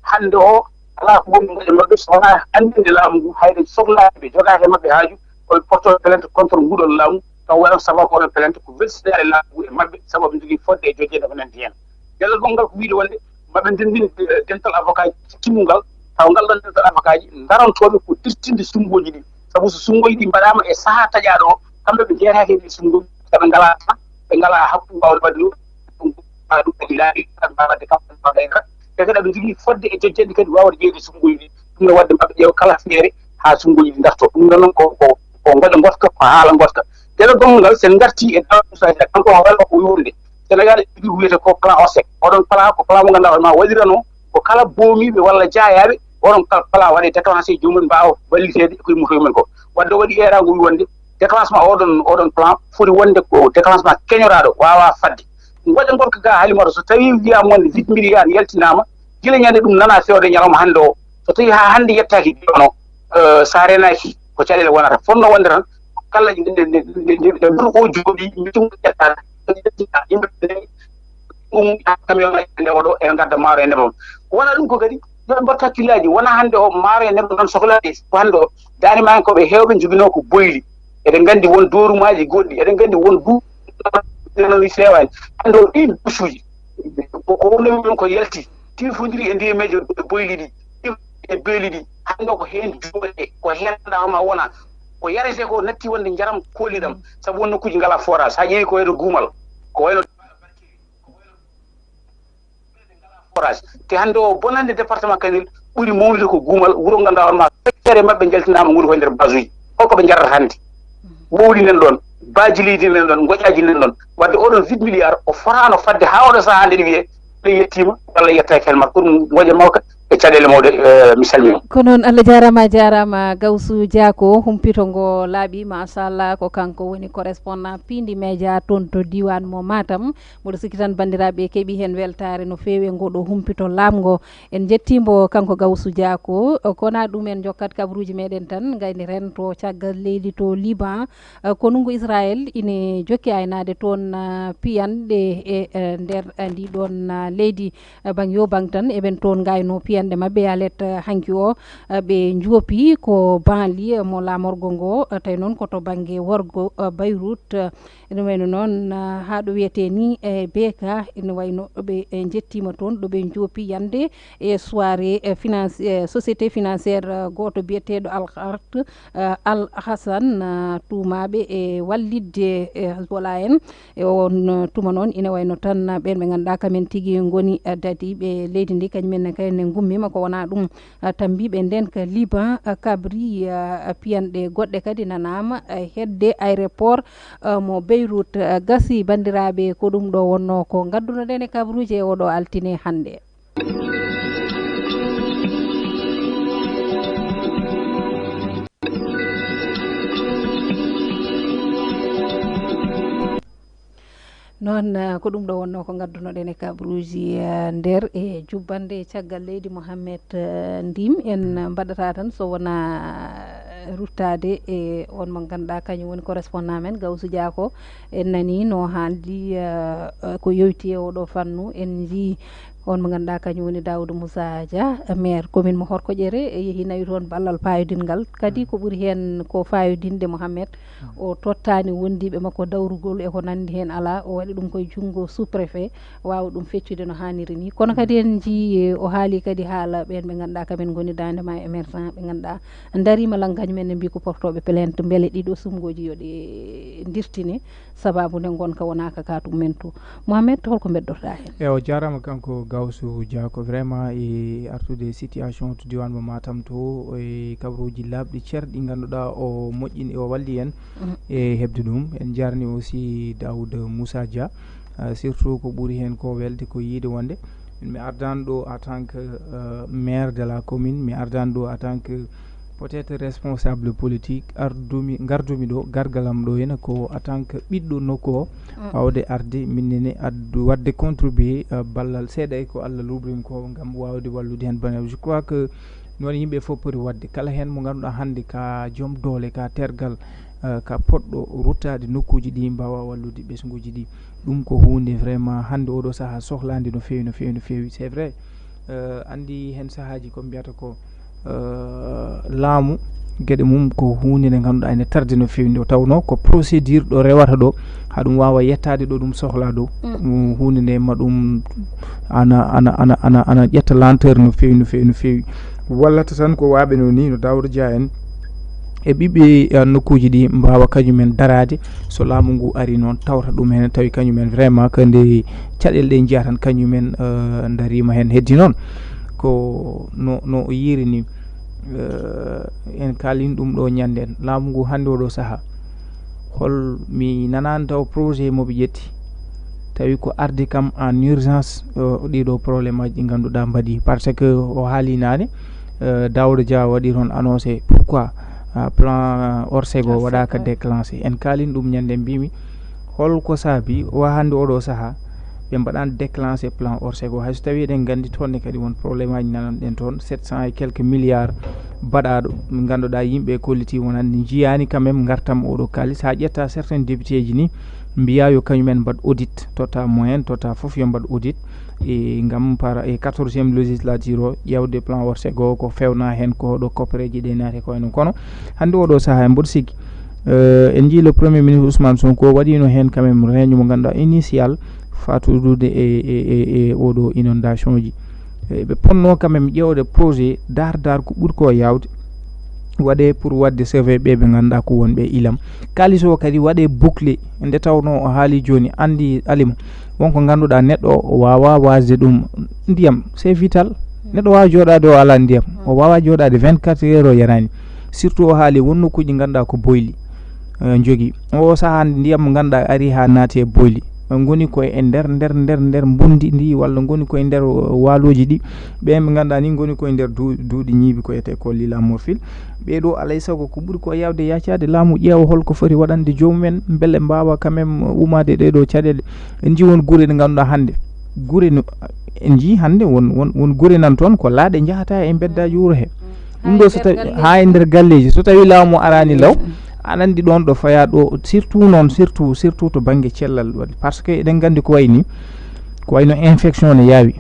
hannde o, alaa ko woni e maɓɓe so wonaa anndinde laamu ngu, hayde sohlaade ɓe jogaade e maɓɓe haaju, koɓe porto plainte contre nguɗon laamu, taw waɗan sababu oɗon plainte ko welsindaade laamu ngu e maɓɓe, sababu ɓe njogii fodde e jojjeede ko nanndi heen. Dellal gonngal ko wiyde wonde maɓe ndendin, eh, dental avocat ji timmungal, taw ngal ɗon dental avocat ji ndarantooɓe ko dirtinde sunnguuji ɗi. Sabu so sunnguuji ɗi mbaɗaama e sahaa taƴaaɗo o, kamɓe ɓe njeyataake e ɗi sunnguuji, sabu ɓe ngalaa tan, ɓe ngalaa hakku waawde waɗde ɗum, ɗum haa ɗum kadi laaɓi, kadi mbaawa waɗde campagne mbaɗa e dara. Te kadi aɓe njogii fodde e jojjanɗe kadi waawde jeeyde sunnguuji ɗi. Ɗum no waɗde maɓe ƴeewa kala feere haa sunnguuji ɗi ndartoo. Ɗum ɗon noon ko, ko, ko ngoƴa ngotka, ko haala ngotka. Dellal gonngal ngal, so en ngartii e Daouda Moussa Dia, kanko o walla ko wonde Sénégal e ɗi wiyetee ko plan ORSEC. Oɗon plan ko plan mo ngannduɗaa hoore maa waɗirano ko kala boomiiɓe walla jaayaaɓe, oɗon kala plan waɗe déclenché, joomum en mbaawa walliteede e koye mumen ko. Wadde o waɗi eeraango wi wonde déclenchement oɗon, oɗon plan foti wonde ko déclenchement keñoraaɗo, waawaa fadde. Ngoƴa ngotka ga Halimata, so tawii wiyaama wonde huit milliards yaltinaama, gila ñande ɗum nanaa fewde ñalawma hannde o. So tawii haa hannde yettaaki jono, eh, so a renaaki ko caɗeele wonata. Fotnoo wonde tan, kala nde, nde, nde, nde, nde, nde o jooɗii, nde ɗum ƴettaaka, yimɓe ɓe ɗum camion nde oɗo ene ngadda maaro e nebam. Wona ɗum ko kadi, yo ɓe mbattu hakkillaaji. Wona hannde o maaro e nebam tan sohlaade. Ko hannde o, Daande Maayo ko ɓe heewɓe njoginoo ko boyli. Eɗen nganndi won doorumaaji goɗɗi. Eɗen nganndi won du-, nanowi feewaani. Hannde o ɗiin dusuuji. Ko, ko wonno ɗum ko yalti. Tifondiri e ndiyameejo boyli ɗi. E beeli ɗi. Hannde o ko heen jooɗe. Ko heen dama wona. Ko yarete ko natti wonde njaram kooliɗam. Sabu won nokkuuji ngalaa forage. Haa ƴeewi ko wayno guumal. Ko wayno forage. Te hannde o bonannde département Kanel ɓuri mawnude ko guumal wuro ngannduɗaa hoore maa feccere maɓɓe njaltinaama ngoni koye nder basuuji. Holko ɓe njarata hannde? Wowli nan ɗoon, baaji leydi nan ɗoon, ngoƴaaji nan ɗoon. Wadde oɗon huit milliards o fotaano fadde haa oɗo sahaa nde wiyee ɗo yettiima walla yettaaki heen maa. Ko ɗum ngoƴa mawka e caɗeele mawɗe, eh, mi salmii on. Ko noon, Allah jaaraama, a jaaraama Gawsu Dia ko humpito ngo laaɓi, machallah, ko kanko woni correspondant Piindi Média toon to diiwaan mo Matam. Mboɗo sikki tan banndiraaɓe keɓii heen weltaare no feewi e ngoɗo humpito laaɓngo. En njettii mbo kanko Gawsu Dia ko, kono ɗum en njokkat kabaruuji meɗen tan, ngayni rento caggal leydi to Liban. Eh, konungu Israel ine jokki aynaade toon, eh, piyanɗe e, eh, nder, eh, ndi ɗoon, eh, leydi. Eh, bang yo bang tan, eɓen toon ngayno piyanɗe maɓɓe, alet, eh, hanki o, eh, ɓe njoopii ko banlieue mo laamorgo ngo, eh, tawi noon ko to bannge worgo, eh, Beirut, eh, Ene wayno noon, ah, haa ɗo wiyetee ni e B K, ene wayno ɓe, eh, njettiima toon, ɗo ɓe njoopi yande e soirée, eh, finance, eh, société financière, ah, gooto biyeteeɗo Al Hart, ah, Al Hassan, ah, tuumaaɓe e wallitde e Hezbollah en. E oon, ah, tuma noon, ene wayno tan, ah, ɓeen ɓe ngannduɗaa kamen tigi ngoni, ah, dadiiɓe leydi ndi, kañum en ne kay ne ngummiima ko wonaa ɗum. Ah, tambiiɓe nden ka Liban, ah, kabri, ah, piyanɗe goɗɗe kadi nanaama, ah, hedde aéroport, ah, mo Beirut, ah, gasi. Banndiraaɓe, ko ɗum ɗo wonnoo ko ngaddunoɗen e kabruuji e oɗo altine hannde. Noon, eh, ko ɗum ɗo wonnoo ko ngaddunoɗen e kabaruuji, eh, nder e jubbannde caggal leydi Mohamed, eh, Ndim. En mbaɗata tan so wonaa, eh, ruttaade e on mo ngannduɗaa kañum woni correspondant men Gawsu Dia ko. En nanii no haaldi, eh, eh, ko yowti e oɗo fannu. En njii on mo ngannduɗaa kañum woni Daouda Moussa Dia, maire commune mo Horkoƴere, e yehi nawi toon ballal paayodingal. Kadi ko ɓuri heen ko faayodinde Mohamed, o tottaani wondiiɓe makko dawrugol e ko nanndi heen alaa, o waɗi ɗum koye junngo sous-préfet, waawa ɗum feccude no haaniri ni. Kono kadi en njii, eh, o haali kadi haala ɓeen ɓe ngannduɗaa kamen ngoni Daande Maayo Émergent, ɓe ngannduɗaa ndariima lan kañum en ne mbii ko portooɓe plainte, mbele ɗiɗo sumngooji yo ɗe ndirtine, sabaabu nde ngonka wonaaka ka ɗum men to. Mohamed, holko mbeddorɗaa heen? E o jaaraama kanko Gawsu Dia, ko vraiment e artude situation to diiwaan mo Matam to, e kabaruuji laaɓɗi cer ɗi ngannduɗaa o moƴƴini, o walli en e heɓde ɗum. En njaarni aussi Daouda Moussa Dia, ah, surtout ko ɓuri heen ko welde ko yiide wonde Mi ardani ɗo en tant que euh, maire de la commune, mi ardani ɗo en tant que peut-être responsable politique, ardumi, gardumi ɗo, gargalam ɗo hena ko en tant que ɓiɗɗo nokku o, wawde arde, minnene addu, wadde contribuer euh, ballal seeɗa e ko Allah lubrimi ko, ngam wawde wallude hen bana. Je crois que noon yimɓe fof poti wadde, kala hen mo ganduɗa hannde ka joom doole, ka tergal, euh, ka poɗɗo ruttade nokkuji ɗi mbawa wallude ɓesnguji ɗi. Ɗum ko hunde vraiment hannde oɗo saaha sohlande no feewi, no feewi, no feewi. C'est vrai, euh, andi hen saahaji ko mbiyata ko euh, laamu, gueɗe mum ko hunde nde ganduɗa ene tarde no feewi. Nde tawno ko procédure ɗo rewata ɗo, haɗum wawa yettade ɗo ɗum sohla ɗo. Ɗum hunde nde ma ɗum ana ana ana ana ana ƴetta lenteur no feewi, no feewi, no feewi. Wallata tan ko waɓe no ni, no Daouda Dia en e ɓiɓɓe euh, nokkuji ɗi mbawa kañumen darade. So laamu ngu ari noon, tawta ɗum hen, tawi kañumen vraiment ko nde caɗele ɗe jiya tan, kañumen euh, darima hen. Heddi noon ko no no o yiiri ni, euh, en kalin ɗum ɗo ñanden, laamu ngu hannde oɗo saaha, hol mi nanani taw projet moɓe ƴetti, tawi ko ardi kam en urgence euh, ɗiɗo problème aji ɗi ganduɗa mbaɗi, par ce que o haali nane euh, Daouda Dia waɗi toon annoncé pourquoi euh, plan Orsec o waɗaka déclenché. En kalin ɗum ñande mbimi holko saabi o hannde oɗo saaha ɓe mbaɗani déclenché plan Orsec o, hayso tawi eɗen gandi toonne kadi won problème aji nananɗen toon, sept cent et quelques milliards baɗaɗo, ganduɗa yimɓe kolliti wonande jiyani quand même gartam oɗo kalis. Ha ƴetta certains député ji ni mbiya yo kañumen mbaɗ audit, totta moyen, totta foof yo mbaɗ audit e ngam para e quatorzième législature o ƴewde plan Orsec o ko fewna hen, ko hoɗo koppereji ɗe naate ko eno. Kono hannde oɗo saaha e mboɗo sikki euh, en jii le premier ministre Ousmane Sonko waɗino hen quand même réunion mo ganduɗa initial fatudude e, e, e, e oɗo inondation ji. E, ɓe ponno quand même ƴewde projet dar dar ko ɓuri ko yawde waɗe pour wadde sauver ɓe ɓe ganduɗa ko wonɓe ilam. Kalis o kadi waɗe bouclé, nde tawno o haali joni andi alima wonko ganduɗa neɗɗo o wawa wasde ɗum. Ndiyam c'est vital, neɗɗo wawa joɗade o ala ndiyam, o wawa joɗade vingt-quatre heures o yarani. Surtout o haali won nokkuji ganduɗa ko boyli euh, jogui o saaha ndiyam mo ganduɗa ari ha naati e boyli, goni koye e nder nder nder nder mbundi ndi walla goni koye nder waloji ɗi. Ɓe ɓe ganduɗa ni goni koye nder du- duuɗi ñiibi ko wiyete ko lila morfil. Ɓeɗo alay saago ko ɓuuri ko yawde yaccade laamu ƴeewa holko foti waɗande jomumen beele mbawa quand même umade ɗeɗo caɗele. En jii won guure ɗe ganduɗa hannde guure no en jii hannde won won won guure nan toon ko laaɗe jahata e beddaji wuuro he. Ɗum ɗo so tawi ha e nder galleji so tawi laamu arani law, aɗa andi ɗon ɗo faya ɗo surtout noon surtout surtout to banggue cellal waɗi par ce que eɗen gandi ko wayni ko wayno infection ne yaawi.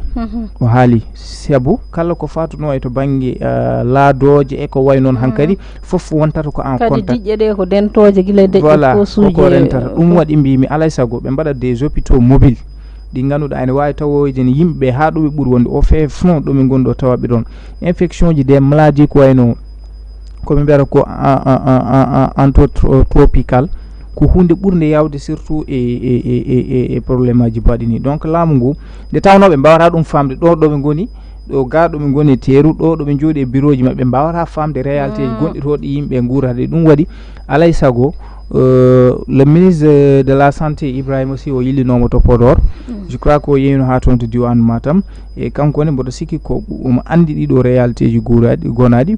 O haali sabu kala ko fatuno e to banggue euh, laadoje e ko way noon hankadi fof wontata ko en kadi contact. Diƴƴe ɗe ko dentoje gila deƴƴe voilà koko rentata ɗum waɗi mbimi alay saago ɓe mbaɗa des hôpitaux mobiles ɗi ganduɗa ene wawi tawoyde ne yimɓeɓe ha ɗo ɓe ɓuuri wonde o fait fond ɗo min goni ɗo tawaɓe ɗon. Infection ji des maladies ko wayno koɓe mbiyata ko entre tropical ko hunde ɓurde yawde surtout e e e e e problème aji baɗini donc laamu ngu nde tawno ɓe mbawata ɗum famde ɗo ɗoɓe goni ɗo ga ɗoɓe goni e teeru ɗo ɗoɓe jooɗi e bureau ji maɓɓe mbawata famde réalité ji gonɗi to ɗi yimɓe guurata ɗi ɗum waɗi alay saago euh, le ministre de la santé ibrahima si o yillinoma to Podor je crois ko yeyno ha toon to diwan matam e kanko ne mboɗo sikki ko omo andi ɗiɗo réalité ji guuraɗi gonaɗi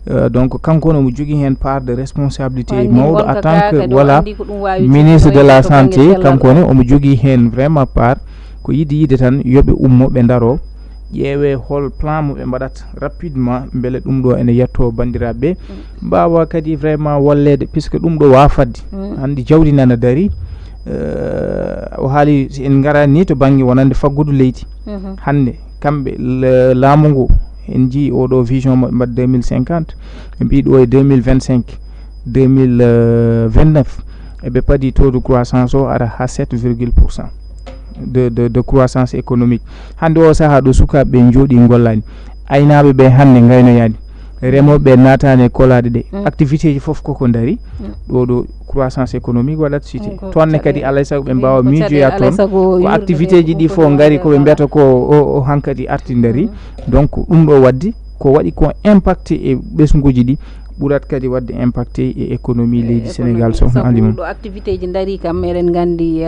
euh, donc kanko ne omo jogui hen part de responsabilité mawɗo en tant que voilà ministre de la santé kanko ne omo jogui hen vraiment part ko yidi yide tan yoɓe ummo ɓe daro ƴeewe hol plan mo ɓe mbaɗata rapidement beele ɗum ɗo ene yetto bandiraɓe ɓe mbawa kadi vraiment wallede puisque ɗum ɗo wawa fadde hande jawdi nana dari euh, o haali si en garani ni to banggue wonande faggudu leydi hande kamɓe laamu ngu en jii oɗo vision maɓɓe mbaɗa deux mille cinquante ɓe mbi ɗo e deux mille vingt cinq deux mille vingt neuf eɓe paadi taux de croissance o ara ha sept virgule pour cent de, de, de croissance économique hande o saaha ɗo sukaɓe ɓe jooɗi gollani aynaɓe ɓe hande gaynoyani remoɓe ɓe natani e kolaɗe ɗe activité ji foof koko daari ɗo ɗo croissance économique waɗat cité toonne kadi alay saago ɓe mbawa miijoya toon ko activité ji ɗi fof gaari koɓe mbiyata ko o hankadi arti daari donc ɗum ɗo waddi ko waɗi ko impacté e ɓesnguuji ɗi ɓurat kadi waɗde impacté e économie leydi Sénégal. Sohna Alima, ɗo activité ji ndaari kam, eɗen nganndi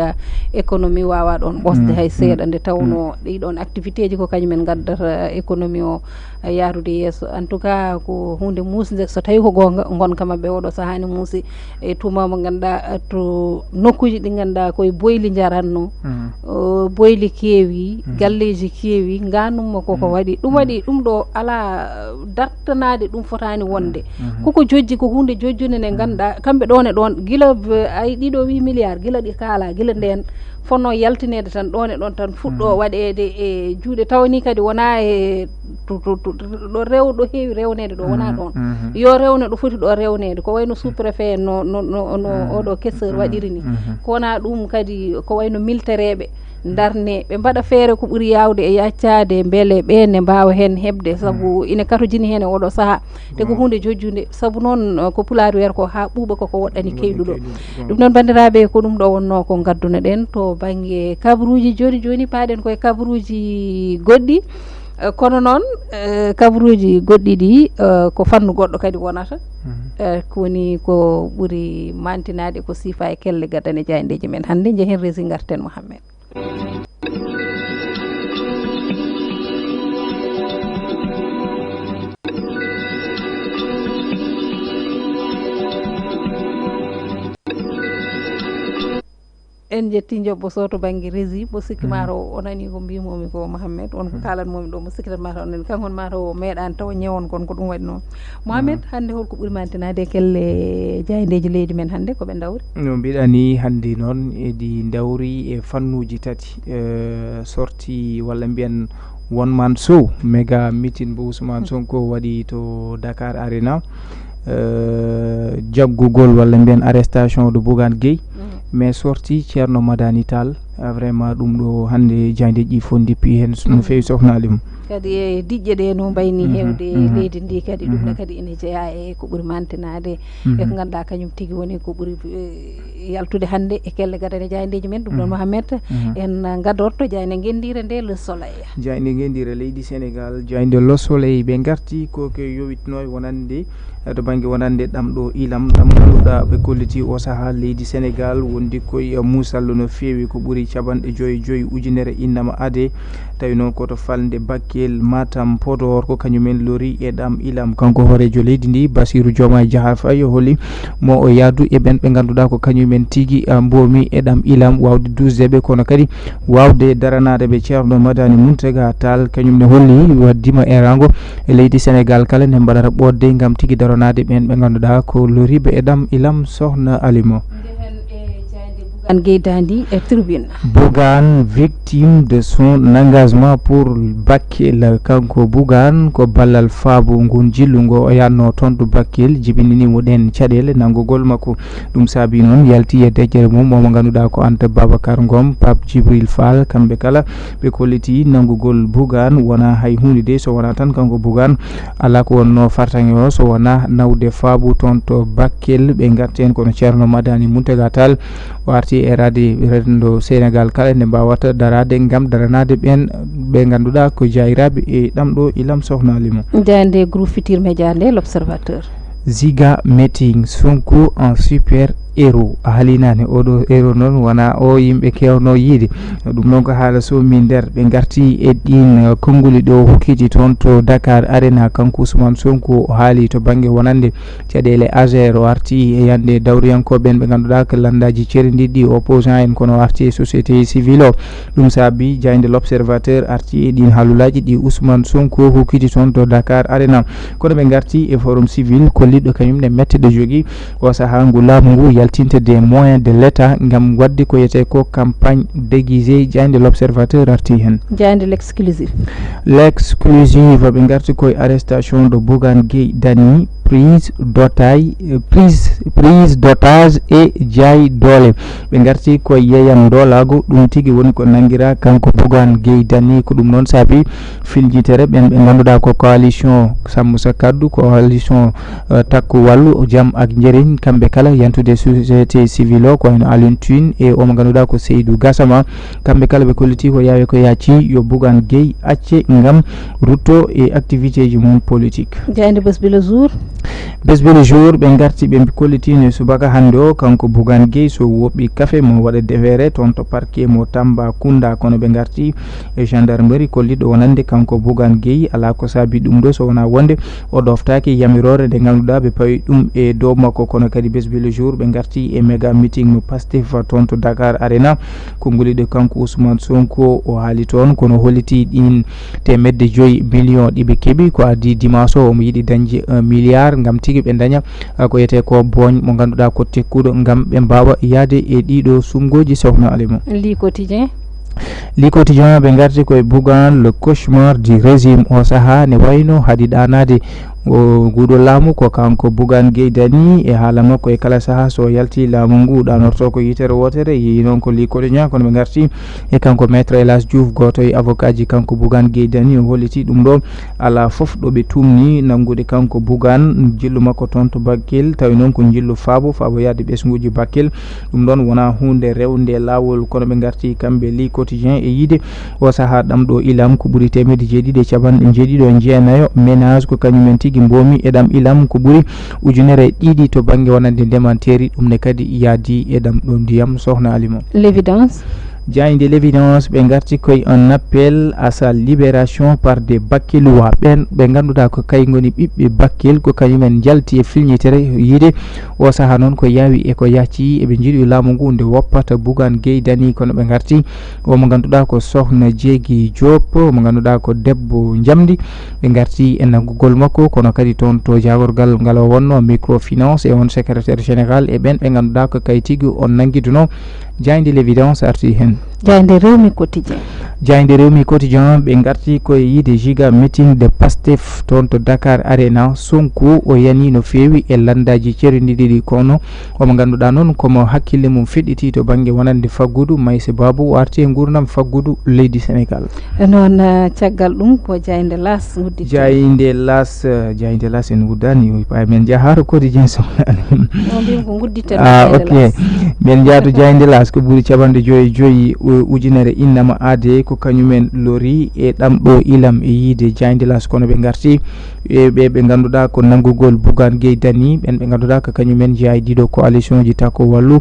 économie waawa ɗoon ɓosde hay seeɗa, nde tawnoo ɗii ɗoon activité ji ko kañum en ngaddata économie o yahrude yeeso. En tout cas, ko huunde muusnde so tawi ko goonga, ngonka maɓɓe oɗo sahaa ne muusi e tuma mo ngannduɗaa to nokkuuji ɗi ngannduɗaa koye boyli njaratnoo. Boyli keewi, galleeji keewi, nganumma koko waɗi ɗum, waɗi ɗum ɗo alaa dartanaade ɗum fotaani wonde. Koko jojji ko huunde jojjunde nde ngannduɗaa kamɓe ɗoon e ɗoon gila ay ɗiɗo wi milliard gila ɗi kaala gila ndeen fonno yaltineede tan ɗoon e ɗoon tan fuɗɗo waɗeede e juuɗe tawani kadi wona e ɗo rewɗo heewi rewneede ɗo wona ɗoon yo rewne ɗo foti ɗo rewneede ko wayno sous-préfet no no no oɗo questeur waɗiri ni. Ko wona ɗum kadi ko wayno miltereeɓe ndarne ɓe mbaɗa feere ko ɓuri yaawde e yaccaade mbele ɓe ne mbaawa heen heɓde sabu ina katojini heen e oɗo sahaa te ko huunde jojjunde sabu noon ko pulaar weer ko haa ɓuuɓa koko woɗɗani keyɗuɗo. Ɗum noon banndiraaɓe ko ɗum ɗo wonnoo ko ngadduno ɗen to bannge kabaruuji jooni jooni paaɗen koye kabaruuji goɗɗi. Kono noon kabaruuji goɗɗi ɗi ko fannu goɗɗo kadi wonata. Ko woni ko ɓuri mantinaade ko siifa e kelle gadane jaayndeeji men hannde njehen resi ngarten Mohammed. En njetti njoɓɓo soto bannge régie mbo sikki mata o nani ko mbimomi ko Mohammed on ko kalanmomi ɗo mo sikkitat mata o nani kanko mata o meeɗani taw ñewon kon ko ɗum waɗi noon. Mohammed, hannde holko ɓuri mantinaade e kelle jaayndeeji leydi men hannde ko ɓe ndawri? No mbiɗa ni hannde noon eɗi ndawri e fannuuji tati, sorti walla mbiyen one man show, mega meeting mbo Ousmane Sonko waɗi to Dakar Arena. Jaggugol walla mbiyen arrestation de Bougane Gueye, mais sorti Ceerno Madani Tall. Vraiment ɗum ɗo hannde jaayndeeji ɗi fof ndippi heen no feewi, Sohna Alima. Kadi e diƴƴe ɗe no mbayni heewde e leydi ndi kadi ɗum ɗo kadi ene jeyaa e ko ɓuri mantinaade e ko ngannduɗaa kañum tigi woni ko ɓuri yaltude hannde e kelle gadane jaayndeeji men ɗum ɗon Mohammed. En ngadorto jaaynde ngenndiire nde Le Soleil. Jaaynde ngenndiire leydi Sénégal, jaaynde Le Soleil ɓe ngarti ko ke yowitnoo e wonande to bannge wonande ɗam ɗo ilam ɗam ngannduɗaa ɓe kolliti o sahaa leydi Sénégal wondi koye muusal no feewi ko ɓuri capanɗe joyi joyi ujunere innama ade. Tawi noon koto falnde Bakel, Matam, Podor ko kañumen lori e ɗam ilam. Kanko hooreejo leydi ndi Bassirou Diomaye Diakhar Faye o holi mo o yaadu e ɓen ɓe ngannduɗaa ko kañumen tigi mboomi e ɗam ilam waawde duusde ɓe kono kadi waawde daranaade ɓe. Ceerno Madani Muntega Tall kañum ne holli waddima e rango e leydi Sénégal kala nde mbaɗata ɓoodde ngam tigi daranaade ɓen ɓe ngannduɗaa ko loriiɓe e ɗam ilam, Sohna Alima. Bougane Gueye Dany e tribune. Bougane victime de son engagement pour Bakel. Kanko Bougane ko ballal faabu ngun jillu ngo o yaanno toon to Bakel jibinini mo ɗen caɗeele nanngugol makko. Ɗum saabi noon yalti e deƴƴere mum mo mo ngannduɗaa ko Anta Babacar Ngom, Pape Djibril Fall, kamɓe kala ɓe kolliti nanngugol Bougane wonaa hay huunde de so wonaa tan kanko Bougane alaa ko wonnoo fartaŋŋe o so wonaa nawde faabu toon to Bakel. Ɓe ngarti heen kono Ceerno Madani Muntega Tall o arti e raade renndo Sénégal kala nde mbaawata daraade ngam daranaade ɓeen ɓe ngannduɗaa ko jaayiraaɓe e ɗam ɗo ilam, Sohna Alima. Jaaynde groupe Futurs Médias nde L'Observateur. Ziga meeting Sonko en super héros. A haalii naane oɗo héros noon wonaa o yimɓe keewno yiide. Ɗum noon ko haala soomi nder ɓe ngarti e ɗiin konnguli ɗo hokkiti toon to Dakar Arena. Kanko Ousmane Sonko o haali to bannge wonande caɗeele Azer o arti e yande dawriyankooɓe ɓen ɓe ngannduɗaa ko lanndaaji cerendiɗi ɗi opposant en kono o arti e société civile o. Ɗum saabi jaaynde L'Observateur arti e ɗiin haalulaaji ɗi Ousmane Sonko hokkiti toon to Dakar Arena. Kono ɓe ngarti e forum civil kolliɗo kañum ne mette ɗe jogii o sahaa ngu laamu ngu yaltinte des moyens de l'État ngam waɗde ko wiyetee ko campagne déguisée. Jaaynde L'Observateur arti heen. Jaaynde L'Exclusif. L'Exclusif ɓe ngarti koye arrestation de Bougane Gueye Dany, prise d'otage, prise, prise d'otage e jaay doole. Ɓe ngarti ko yeeyam doolaagu, ɗum tigi woni ko nanngiraa kanko Bougane Gueye Dany. Ko ɗum noon saabi filjitere ɓeen ɓe ngannduɗaa ko coalition Sammu Sa Kaddu, coalition, eh, Takku Wallu Jam ak Njëriñ, kamɓe kala yantude société civile o, ko wayno Alioune Tine e o mo ngannduɗaa ko Seydou Gassama. Kamɓe kala ɓe kolliti ko yaawi ko yaaci yo Bougane Gueye acce ngam rutto e activité ji mum politique. Jaaynde Bés bi le jour. Bés bi le jour, ɓe ngarti ɓe kollitino e subaka hannde o, kanko Bougane Gueye so woɓɓi kafe mo waɗa defeere toon to parquet mo Tambacounda, kono ɓe ngarti e gendarmerie kolliɗo wonande kanko Bougane Gueye, alaa ko saabi ɗum ɗo so wonaa wonde o ɗoftaaki yamiroore nde ngannduɗaa ɓe pawi ɗum e dow makko. Kono kadi Bés bi le jour ɓe ngarti e méga meeting mo Pastef toon to Dakar Arena, ko nguli ɗo kanko Ousmane Sonko o haali toon, kono holliti ɗin teemedde joyi million ɗi ɓe keɓi ko adii dimanche o, omo yiɗi dañde un milliard ngam tigi ɓe daña, ah, ko wiyetee ko booñ mo ngannduɗaa ko tekkuɗo ngam ɓe mbaawa yahde e ɗiɗo suɓngooji, sohna Alima. Le Quotidien. Le Quotidien ɓe ngarti koye Bougane, le cauchemar du régime. O sahaa ne wayno haɗi ɗaanaade o nguuɗo laamu ko kanko Bougane Gueye Dany e haala makko e kala sahaa so yalti laamu ngu ɗaanorto ko yitere wootere. Yeeyi noon ko Le Quotidien, kono ɓe ngarti e kanko Maître El Hadj Diouf, gooto e avocat ji kanko Bougane Gueye Dany, o holliti ɗum ɗo alaa fof ɗo ɓe tumni nanngude kanko Bougane njillu makko toon to Bakel, tawi noon ko njillu faabo, faabo yahde ɓesnguuji Bakel. Ɗum ɗoon wonaa huunde rewnde laawol, kono ɓe ngarti kamɓe Le Quotidien e yiide o sahaa ɗamɗo ilam ko ɓuri teemedde jeeɗiɗi e capanɗe jeeɗiɗo e jeenayo ménage ko kañumen tigi mboomi e ɗam ilam ko ɓuri ujunere e ɗiɗi to bannge wonande ndemanteeri, ɗum ne kadi yaadi e ɗamɗo ndiyam, sohna Alima. L'évidence. Jaaynde L'évidence, ɓe ngarti koye un appel à sa libération par des Bakkelois. Ɓeen ɓe ngannduɗaa ko kay ngoni ɓiɓɓe Bakel, ko kañumen njalti e filñitere yiide o sahaa noon ko yaawi e ko yaaci. Eɓe njiɗi laamu ngu nde woppata Bougane Gueye Dany, kono ɓe ngarti o mo ngannduɗaa ko sohna Jeegi Diop, mo ngannduɗaa ko debbo njamndi. Ɓe ngarti e nanngugol makko, kono kadi toon to jaagorgal ngal o wonno microfinance e on secrétaire général e ɓeen ɓe ngannduɗaa ko kay tigi on nanngiduno. Jaaynde L'évidence arti heen. Jaaynde Rewmi Quotidien. Jaaynde Rewmi Quotidien, ɓe ngarti koye yiide giga meeting de Pastef toon to Dakar Arena. Sonko o yani no feewi e lanndaaji ceerndi ɗiɗi, kono omo ngannduɗaa noon komo hakkille mum feɗɗiti to bannge wonande faggudu. Maysa Babu o arti e nguurndam faggudu leydi Senegal. Noon, eh, caggal ɗum ko jaaynde L'As udditi. Jaaynde L'As, eh, jaaynde L'As en uddaani, o, ɓay men njaha to Quotidien Sow. O mbimi ko ngudditen Ah, jaaynde ok. L'As. Men njaha to jaaynde L'As, ko ɓuri capanɗe joyi e joyi u-, ujunere innama aade, ko kañumen lori e ɗamɗo ilam e yiide jaaynde L'As, kono ɓe ngarti e ɓe ɓe ngannduɗaa ko nanngugol Bougane Gueye Dany, ɓeen ɓe ngannduɗaa ko kañumen jeyaa e ɗiɗo coalition ji Takku Wallu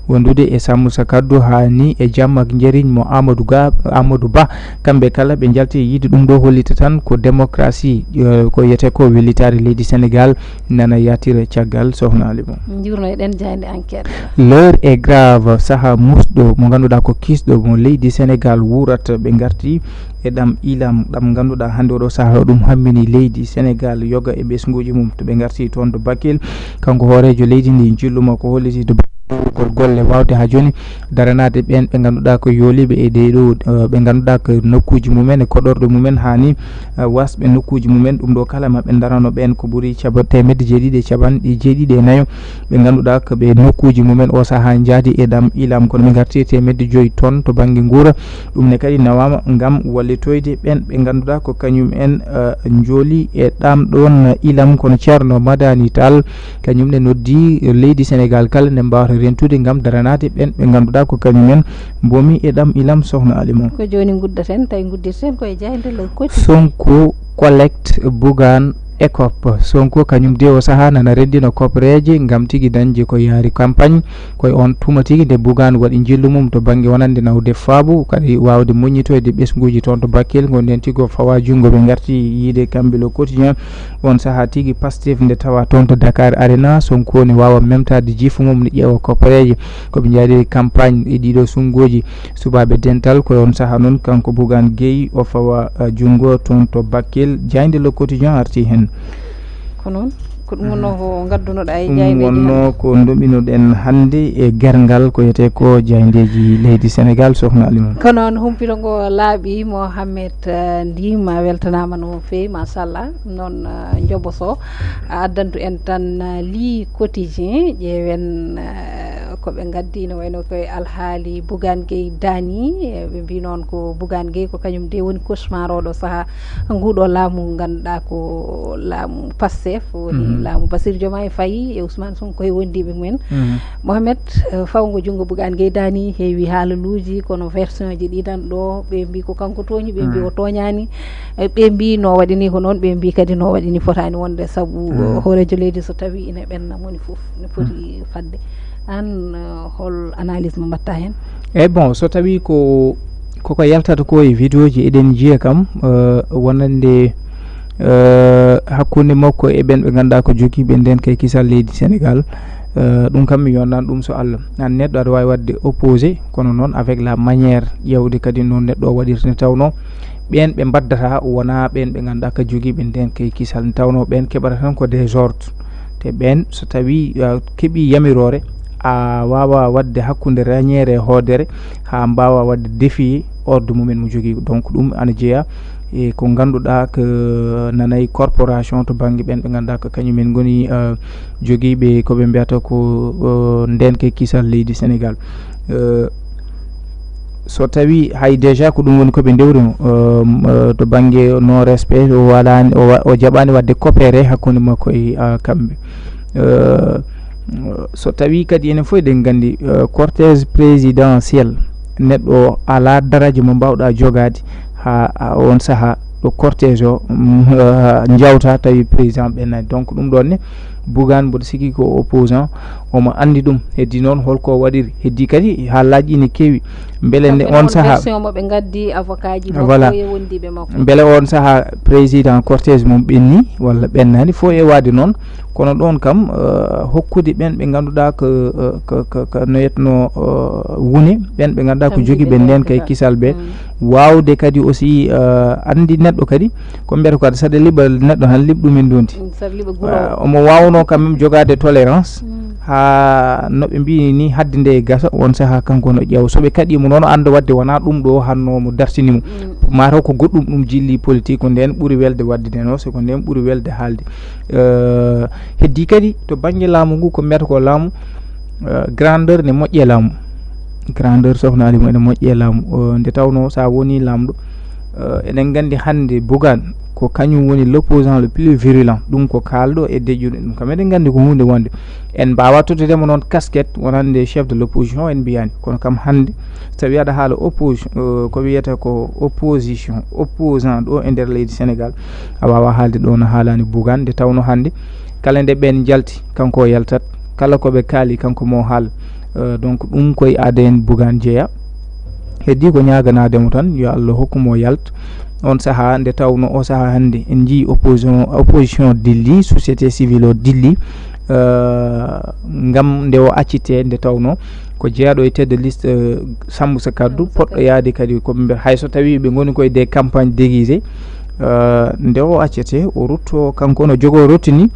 wondude e Sammu Sa Kaddu, haa ni e Jam ak Njëriñ mo Amadou Ga, Amadou Ba. Kamɓe kala ɓe njalti e yiide ɗum ɗo hollita tan ko démocratie, eh, ko wiyetee ko wellitaare leydi Senegal nana yaatira caggal, sohna Alima. Njuurno eɗen jaaynde Enquête. L'heure est grave, sahaa muusɗo mo ngannduɗaa ko kiisɗo mo leydi Senegal wuurata. Ɓe ngarti e ɗam ilam ɗam ngannduɗaa hannde oɗo sahaa o ɗum hammini leydi Senegal, yoga e ɓesnguuji mum. To ɓe ngarti toon to Bakel, kanko hooreejo leydi ndi, njillu makko holliti to Bakel golle waawde haa jooni daranaade ɓeen ɓe ngannduɗaa ko yooliiɓe e ɗee ɗoo, eh, ɓe ngannduɗaa ko nokkuuji mumen e koɗorɗe mumen haa ni, eh, wasɓe nokkuuji mumen. Ɗum ɗo kala maɓɓe darano ɓeen ko ɓuri caba-, teemedde jeeɗiɗi e capanɗe jeeɗiɗi e nayo ɓe ngannduɗaa ko ɓe nokkuuji mumen o sahaa njaadi e ɗam ilam, kono ɓe ngarti e teemedde joyi toon to bannge nguura. Ɗum ne kadi nawaama ngam wallitoyde ɓeen ɓe ngannduɗaa ko kañum en, eh, njooli e ɗam ɗoon ilam, kono Ceerno Madani Tall kañum ne noddi leydi Senegal kala nde mbaawata rentude ngam daranaade ɓeen ɓe ngannduɗaa ko kañum en mboomi e ɗam ilam, sohna Alima. Ko jooni nguddaten, tawi nguddirten ko e jaaynde Le Quotidien. Sonko collecte Bougane écope. Sonko kañum de o sahaa nana renndino koppereeje ngam tigi dañde ko yaari campagne. Koye on tuma tigi nde Bougane waɗi njillu mum to bannge wonande nawde faabu, kadi waawde muññitoyde ɓesnguuji toon to Bakel, ngonɗen tigi o fawa junngo. Ɓe ngarti yiide kamɓe Le Quotidien, on sahaa tigi Pastef nde tawa toon to Dakar Arena, Sonko ne waawa memtaade jiifu mum, ne ƴeewa koppereeje ko ɓe njaadiri campagne e ɗiɗo suɓngooji. Suɓaaɓe dental, ko on sahaa noon kanko Bougane Gueye o fawa, eh, junngo toon to Bakel. Jaaynde Le Quotidien arti heen. Ko noon. Ko ɗum wonno ko ngaddunoɗaa e ɗum jaayndeeji wonno hannde? Ko ndoɓinoɗen hannde e gerngal ko wiyetee ko jaayndeeji leydi Senegaal, Sokhna Alima. Ko noon, humpito ngo laaɓi, Mohamed, eh, Ndima, weltanaama no feewi, machallah. Noon, eh, Njobo Sow, a addantu en tan, eh, Le Quotidien, ƴeewen, eh, ko ɓe ngaddi, no wayno koye alhaali Bougane Gueye Dany, eh, ɓe mbii noon ko Bougane Gueye ko kañum de woni cauchemar oɗo sahaa. Nguɗo laamu ngannduɗaa ko laamu Pastef, woni laamu Bassirou Diomaye Faye e Ousmane Sonko e wondiiɓe mumen. Mohamed, eh, fawngo junngo Bougane Gueye Dany heewi haalaluuji, kono version ji ɗiɗan ɗo, ɓe mbii ko kanko tooñi, ɓe mbii o tooñaani, eh, ɓe mbii no waɗi ni ko noon, ɓe mbii kadi no waɗi ni fotaani wonde, sabu, eh, hooreejo leydi so tawii ina ɓenna moni fof ne foti fadde. Aan, eh, hol analyse mo mbaɗta heen? Eyyi, bon, so tawii ko, koko yaltata ko e vidéo ji, eɗen njiya kam, eh, wonande, eh, hakkunde makko e ɓen ɓe ngannduɗaa ko jogiiɓe nden kay kisal leydi Senegaal, eh, ɗum kam mi yonnan ɗum so Allah. Aan neɗɗo aɗa waawi waɗde opposé, kono noon avec la manière ƴeewde kadi no neɗɗo o waɗirta, nde tawnoo ɓeen ɓe mbaddata wonaa ɓeen ɓe ngannduɗaa ko jogiiɓe nden kay kisal, nde tawnoo ɓeen keɓata tan ko désordre. Te ɓeen so tawii, uh, keɓii yamiroore, a waawaa waɗde hakkunde rañeere e hoodere haa mbaawaa waɗde défier ordre mumen mo jogii. Donc ɗum ana jeyaa e ko ngannduɗaa ko nanay corporation to bannge ɓeen ɓe ngannduɗaa ko kañum en ngoni, uh, jogiiɓe ko ɓe mbiyata ko, uh, nden kay kisal leydi Senegaal. Uh, so tawii hay déjà ko ɗum woni ko ɓe ndewri mo, um, uh, to bannge non respect, o waɗaani, o wa-, o jaɓaani waɗde coopéré hakkunde makko e, uh, kamɓe. Uh, so tawii kadi enen fof eɗen nganndi, uh, cortège présidentiel, neɗɗo o alaa daraaji mo mbaawɗaa jogaade haa, haa on sahaa ɗo cortège o, mm, uh, njawta tawi président ɓennaani. Donc ɗum ɗoon ne, Bougane mboɗo sikki ko opposant, omo anndi ɗum. Heddi noon holko o waɗiri. Heddi kadi haalaaji ina keewi. Mbele nde on sahaa version mo ɓe ngaddi, avocat ji makko, voilà, e wondiiɓe makko. Mbele on sahaa président cortège mum ɓenni walla ɓennaani, fof e waade noon. Kono ɗoon kam, eh, hokkude ɓeen ɓe ngannduɗaa ko, eh, ko, ko, ko no yetno, eh, wune, ɓeen ɓe ngannduɗaa ko jogiiɓe nden kay kisal ɓe. Waawde kadi aussi, eh, anndi neɗɗo kadi, ko mbiyata ko, aɗa saɗa liɓa neɗɗo tan, liɓ ɗum e ndondi. Mm, saɗa liɓa guro. Ah, omo waawno quand même jogaade tolérance. Mm. Haa no ɓe mbiyi ni, hadde nde gasa, on sahaa kanko no ƴeewa. So ɓe kaɗii mo noon, annda waɗde wonaa ɗum ɗo hanno mo dartini mo. Mm. Mataw ko goɗɗum ɗum jilli politique, ko ndeen ɓuri welde waɗde nden o, so ko ndeen ɓuri welde haalde. Eh, heddi kadi to bannge laamu ngu, ko mbiyata ko laamu, eh, grandeur ne moƴƴe laamu. Grandeur, Sokhna Alima, ene moƴƴi e laamu. O, nde tawnoo, so a wonii laamɗo, eh, eɗen nganndi hannde Bougane ko kañum woni l'opposant le plus virulent. Ɗum ko kaalɗo e deƴƴuɗo. Ɗum kam eɗen nganndi ko huunde wonde. En mbaawaa tottude mo noon casquette wonande chef de l'opposition, en mbiyaani. Kono kam hannde, so tawii aɗa haala opposition, eh, ko wiyata ko opposition, opposant ɗo e nder leydi Senegaal, a waawaa haalde ɗo no haalaani Bougane. Nde tawnoo hannde, kala nde ɓeen njalti, kanko o yaltat. Kala ko ɓe kaali, kanko mo haal. Eh, donc ɗum koye A D N Bougane jeeya. Heddi ko ñaaganaade mo tan, yo Allah hokku mo yalt. On sahaa, nde tawnoo o sahaa hannde, en njiyii opposition, opposition dilli, société civile o dilli, eh, ngam nde o accitee, nde tawnoo ko jeyaɗo e tête de liste, eh, Sammou Sa Kaddu, poɗɗo yaade kadi ko ɓe mbiyata, hay so tawii ɓe ngoni koye des campagnes déguisées, eh, nde o accetee, o rutto, kanko no jogoo rottini,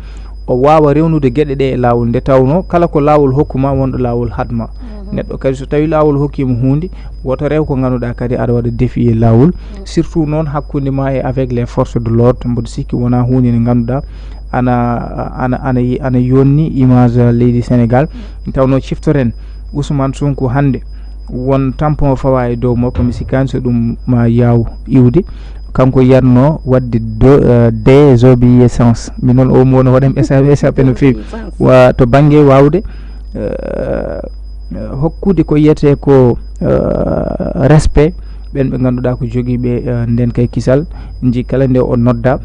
o waawa rewnude geɗe ɗe e laawol, nde tawnoo kala ko laawol hokku ma, wonɗo laawol haɗ ma. Mhm. Neɗɗo kadi, so tawii laawol hokkii mo huunde, woto rew ko ngannduɗaa kadi aɗa waɗa défier laawol. Mhm. Surtout noon hakkunde ma e avec les forces de l'ordre, mboɗo sikki wonaa huunde nde ngannduɗaa ana, ana, ana, ana yonni image leydi Senegaal. Mhm. Tawnoo ciftoren Ousmane Sonko hannde, won tampon fawa e dow makko, mi sikkaani so ɗum ma yaaw iwde. Kanko yiyatno waɗde do-, eh, désobéissance. Min noon o mo wona waɗan S A P, S A P no feewi. Wa to bannge waawde, eh, hokkude ko yiyetee ko, eh, respect ɓeen ɓe ngannduɗaa ko jogiiɓe, eh, nden kay kisal, nji kala nde o nodda,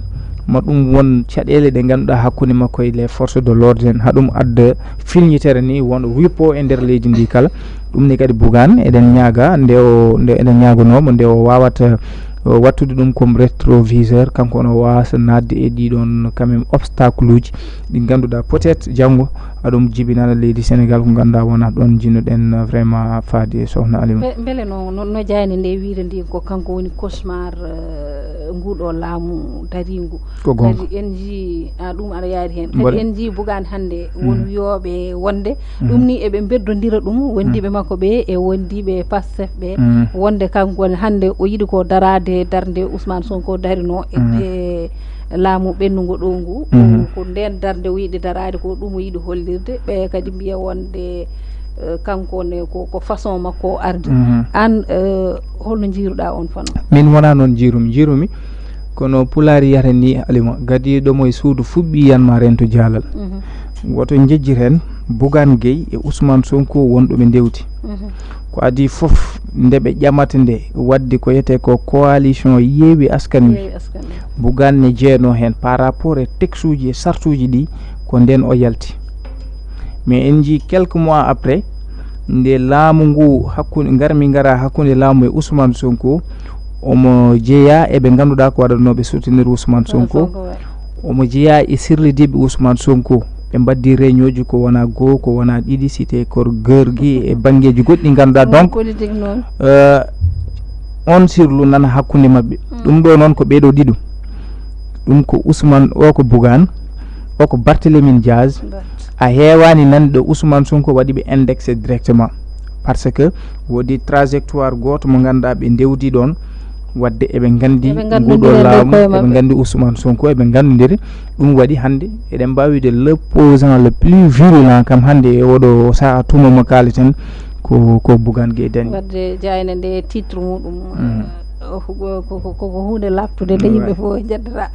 ma ɗum won caɗeele ɗe ngannduɗaa hakkunde makko e les forces de l'ordre en, haɗum adda filñitere ni won wippo e nder leydi ndi kala. Ɗum ni kadi Bougane, eɗen ñaaga nde o, nde eɗen ñaagonoo mo nde o waawata, o wattude ɗum comme rétroviseur, kanko no waasa naatde e ɗiɗon quand même obstacle uji ɗi ngannduɗaa peut-être janngo Aɗum jibinana leydi Sénégal ko ngannduɗaa wona ɗoon njiɗnoɗen vraiment faade e Sokhna Alima. Mbe- mbele no no no jayne nde wiide ndi ko kanko woni cauchemar eh, nguɗo laamu daringu? Ko goonga. Kadi en njii a ɗum aɗa yaadi heen kadi. Mboɗo- en njii Bougane hannde won wiyooɓe wonde ɗum ni eɓe mbeddondira ɗum wondiiɓe makko ɓe e wondiiɓe Pastef ɓe wonde kanko woni hannde o yiɗi ko daraade darnde Ousmane Sonko darino e e laamu ɓennungo ɗo ngu ko ko ndeen darnde o yiɗi daraade ko ɗum o yiɗi hollirde ɓe kadi mbiya wonde eh, kanko ne ko ko façon makko o ardi. An eh, holno njiiruɗa on fano? Min wona noon njiirumi njiirumi kono pulaar yiyata ni Alima gadiiɗo mo e suudu fuɗɗi yiyan ma rento jaalal. Woto njejjir heen Bougane Gueye e Ousmane Sonko wonɗo ɓe ndewti. Ko adii fof nde ɓe ƴamata nde waɗde ko wiyetee ko coalition Yewwi Askan Wi. Yewwi Askan Wi. Bougane ne jeenoo heen par rapport e textuuji e sartuuji ɗi ko ndeen o yalti. Mais en njii quelques mois après nde laamu ngu hakkunde ngarmi ngara hakkunde laamu e Ousmane Sonko omo jeeya e ɓe ngannduɗaa ko waɗatnooɓe soutenir Ousmane Sonko. Omo jeeya e sirlidiiɓe Ousmane Sonko ɓe mbaddi réunionji ko wona goo ko wona ɗiɗi cité kor geurgi e banngeeji goɗɗi ngannduɗaa donc politique noon. Euh, on sirlu nana hakkunde maɓɓe. Ɗum ɗo noon ko ɓeeɗo ɗiɗo. Ɗum ko Ousmane o ko Bougane o ko Barthélémy Diaz. A heewani nande ɗo Ousmane Sonko waɗi ɓe indexé directement par ce que woodi trajectoire gooto mo ngannduɗaa ɓe ndewdi ɗoon waɗde eɓe nganndi nguɗo laamu eɓe nganndi Ousmane Sonko eɓe nganndondiri. Ɗum waɗi hannde eɗen mbaawi wiide l'opposant le plus virulent kam hannde e oɗo saha tuma mo kaaleten ko ko Bougane Gueye Dany. Wadde jayna nde titre muɗum eh, ko ko- ko- ko- ko hunde laftude nde yimɓe fof njeddata.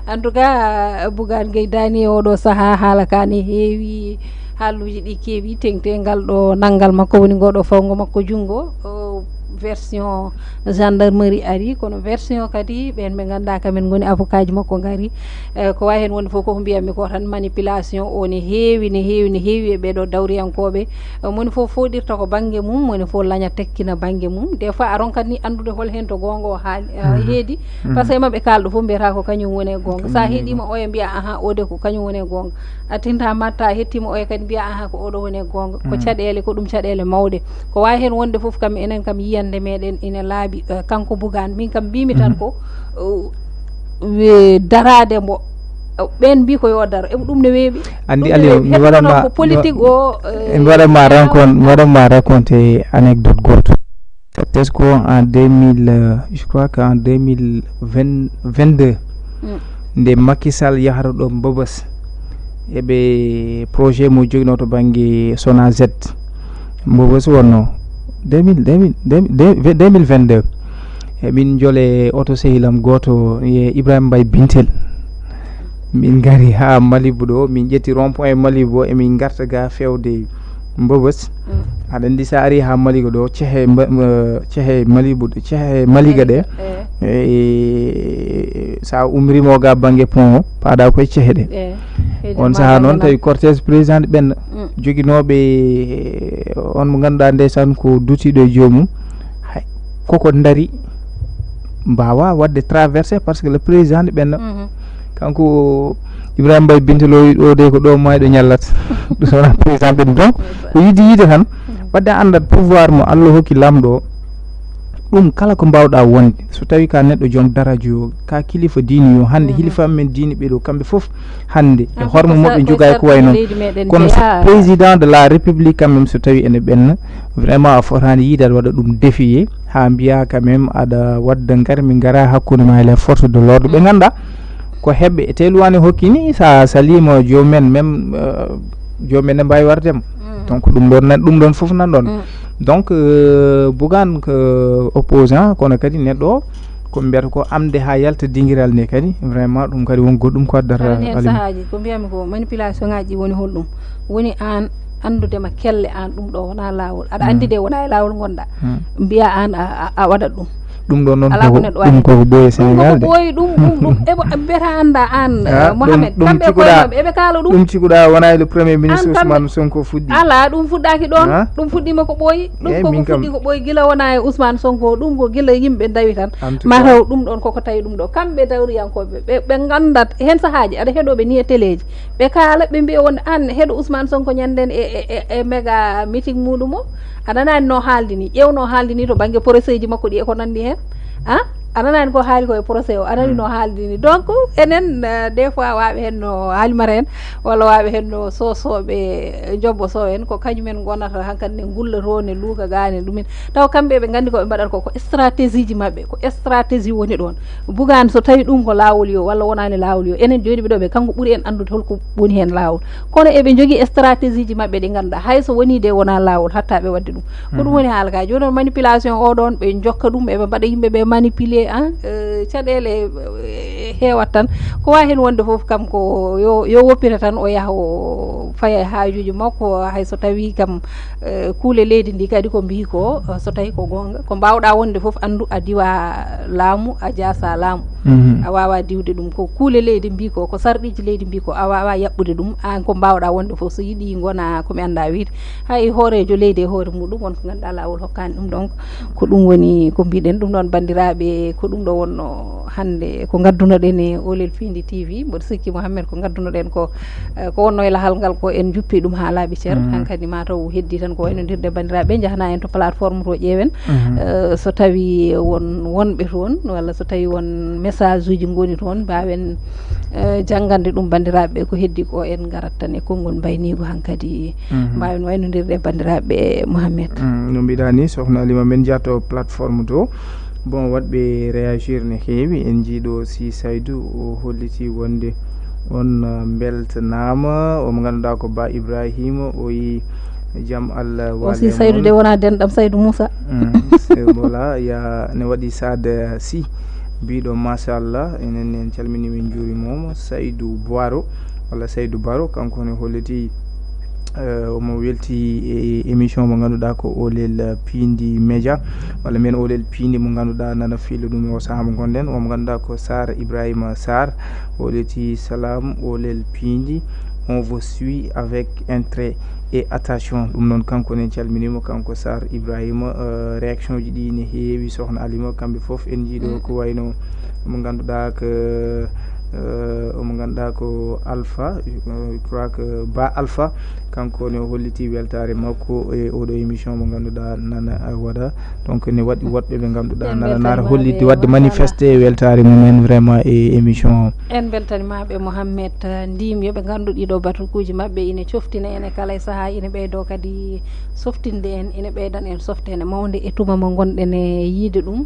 En tout cas Bougane Gueye Dany e oɗo saha haala ka ne heewi haaluuji ɗi keewi tengte ngal ɗo nanngal makko woni ngoɗo fawngo makko junngo o version gendarmerie ari kono version kadi ɓen ɓe ngannduɗaa kamen ngoni avocat ji makko ngari. Eh, ko wawi heen wonde fof koko mbiyatmi ko tan manipulation o ne heewi ne heewi ne heewi e ɓeeɗo dawriyankooɓe. Eh, moni fof foɗirta ko bannge mum moni fof laña tekkina bannge mum des fois a ronkat ni anndude hol heen to goonga o haali eh, heedi. Par ce que maɓe kaalɗo fof mbiyata ko kañum woni e goonga sa heeɗima oya mbiya aha o de ko kañum woni e goonga. A tinta matta a hettima oya kadi mbiya aha ko oɗo woni e goonga ko caɗeele ko ɗum caɗeele mawɗe. Ko wawi heen wonde fof kam enen kam yiyande meɗen ina laaɓi eh, kanko Bougane min kam mbimi tan ko eh, daraade mbo ɓen mbi ko yo daro eɓe ɗum ne weeɓi. Andi Aliou mi waɗanma ko politique o eh, mi waɗanma rancon mi waɗanma raconte anecdote goto. Test ko en deux mille euh, je crois que en deux mille vingt deux nde Macky Sall yahata ɗo Mbobos eɓe projet mo joginoo to bannge Sonazet Mbobos wonno deux mille deux mille deux mille vingt deux emin jole oto sehilam gooto e Ibrahima Mbaye Bintel. Min ngari haa Malibu ɗo min ƴetti rond point Malibu o emin ngarta ga fewde Mbobos. Aɗa anndi so a ari haa Maliga ɗo cehe cehe Malibu cehe Maliga ɗe. E so a umrimo ga bannge pont o paɗa koye cehe ɗe. On saha noon tawi cortège président ɓenna joginooɓe on mo ngannduɗaa ndeysaan ko dutiiɗo e joomum. Koko dari mbawa wadde traversé par ce que le président ɓenna kanko Ibrahima Mbaye Binta Lo ɗo de ko ɗo mayɗo ñallat. Ɗum wona président ɓenna donc ko yidi yide tan wadde anndat pouvoir mo Allah hokki lamɗo o. Ɗum kala ko mbawɗa wonde so tawi ka neɗɗo joom darajo ka kilifa diini yo hannde hilifa men diini ɓeɗo kamɓe fof hannde e hormo moɓe joga e ko way noon kono so président de la république quand même so tawi ene ɓenna vraiment a fotani yiide aɗa waɗa ɗum défier ha mbiya quand même aɗa wadda ngarmi ngara hakkude ma e les forces de l'ordre ɓe ganda ko heɓɓe e teluwani hokki ni sa salima jomumen même euh, jomumen ne mbawi wardema donc ɗum ɗon nan ɗum ɗon foof nan ɗon donc euh, Bougane ko opposant kono kadi neɗɗo o ko mbiyata ko amde ha yalta dingiral nde kadi vraiment ɗum kadi won goɗɗum ko addata aɗa heen sahaaji ko mbiyami ko manipulation ngaji ɗi woni holɗum woni an anndudema kelle an ɗum ɗo wona laawol aɗa anndi de wona e laawol ngonɗa mbiya an a waɗat ɗum Ɗum ɗon noon Alaa ko koko neɗɗo ɗum waɗi. Koko ɓooyi Ɗum Sénégal koko de. Ɓooyi ɗum ɗum ɗum eɓe mbiyata annda aan Ah, eh, ɗum Mohamed ɗum kamɓe cikuɗa koyemaɓe eɓe kaala ɗum ɗum cikuɗa wona e le premier ministre Aan kam- Ousmane Sonko fuɗɗi. Alaa ɗum fuɗɗaaki ɗoon. Ah? Ɗum fuɗɗiima ko ɓooyi ɗum Eey, koko min kam- fuɗɗi ko ɓooyi gila wona e Ousmane Sonko ɗum ko gila yimɓe ndawi tan En tout ma cas. Taw ɗum ɗon koko tawi ɗum ɗo kamɓe dawriyankooɓe ɓe ɓe nganndat heen sahaaji aɗa heɗoɓe ni e teleeji ɓe kaala ɓe mbiya wonde aan heɗo Ousmane Sonko ñannden e e e méga meeting muɗum o a nanaani no haaldi ni ƴeewno haaldi ni to bannge procès ji makko ɗi e ko nanndi heen a a nanaani ko haali ko e procès o a nani no haaldi ni donc enen euh, des fois waaɓe heen no haalimata en walla waaɓe heen no soosooɓe jobbo sow en ko kañumen ngonata hankadi ne ngulla to ne luuka gaane ɗumen taw kamɓe ɓe nganndi ko ɓe mbaɗata ko ko stratégie ji maɓɓe ko stratégie woni ɗoon bugaan so tawi ɗum ko laawol yo walla wonaani laawol yo enen jooɗiɓe ɗo ɓe kanko ɓuri en anndude holko woni heen laawol kono eɓe njogii stratégie ji maɓɓe ɗi ngannduɗaa hay so wonii de wonaa laawol hatta ɓe waɗde ɗum ko ɗum woni haala ka jooni noon manipulation o ɗoon ɓe njokka ɗum eɓe mbaɗa yimɓe ɓe manipuler an caɗeele heewat tan ko wawi heen wonde fof kam ko yo yo woppita tan o yaha o faya e haajuuji makko hay so tawi kam kuule leydi ndi kadi ko mbiyi ko so tawi ko goonga ko mbawɗa wonde fof anndu a diwa laamu a jaasa laamu a wawa diwde ɗum ko kuule leydi mbiyi ko ko sarɗiji leydi mbiyi ko a wawa yaɓɓude ɗum an ko mbawɗa wonde fof so yiiɗi gona komi annda wiyde hay hoorejo leydi e hoore muɗum wonko ganduɗa lawol hokkani ɗum donc ko ɗum woni ko mbiɗen ɗum noon bandiraɓe ko ɗum ɗo wonno hande ko gaddunoɗen e olel piindi tv mboɗo sikki mohammed ko gaddunoɗen ko ko wonno e lahal ngal ko en juppi ɗum ha laaɓi ceer hankadi mataw heddi tan ko waynodirde bandiraɓe jahana en to plateforme to ƴeewen so tawi won wonɓe toon walla so tawi won message uji goni toon mbawen janggande ɗum bandiraɓe ko heddi ko en garat tan e konngol mbaynigo hankadi mbawen waynodirde e bandiraɓe mohammed no mbiɗa ni sohna alima men jaato plateforme to bon waɗɓe réagir ne heewi en jiiɗo si saydu o holliti wonde on beltanama omo ganduɗa ko ba ibrahima o yi jam allah o si saydu de wona denɗam saydu moussa voilà ya ne waɗi sad si mbiɗo machallah enen en calmini min juurimomo saydu boiro walla saydu baro kanko ne holliti omo welti e émission mo ganduɗa ko olel piindi média walla men olel piindi mo ganduɗa nana fiilo ɗum o saaha mo gonɗen omo ganduɗa ko sar ibrahima sar holliti salam olel piindi on vous suit avec intérêt et attention ɗum noon kanko ne calminima kanko sar ibrahima réaction ji ɗi ne heewi sohna alima kamɓe foof en jiiɗo ko wayno mo ganduɗa ko omo ganduɗa ko alpha je crois que ba alpha kanko ne o holliti weltare makko e oɗo émission mo ganduɗa nana waɗa donc ne waɗi woɗɓe ɓe ganduɗa nana nara holliti wadde manifesté e weltare mumen vraiment e émission o en beltanimaɓe mohammed ndim yoɓe gandu ɗiɗo batukuji mabɓe ine coftina en e kala e saaha ine ɓeydo kadi softinde en ine ɓeydan en softene mawde e tuma mo gonɗen e yiide ɗum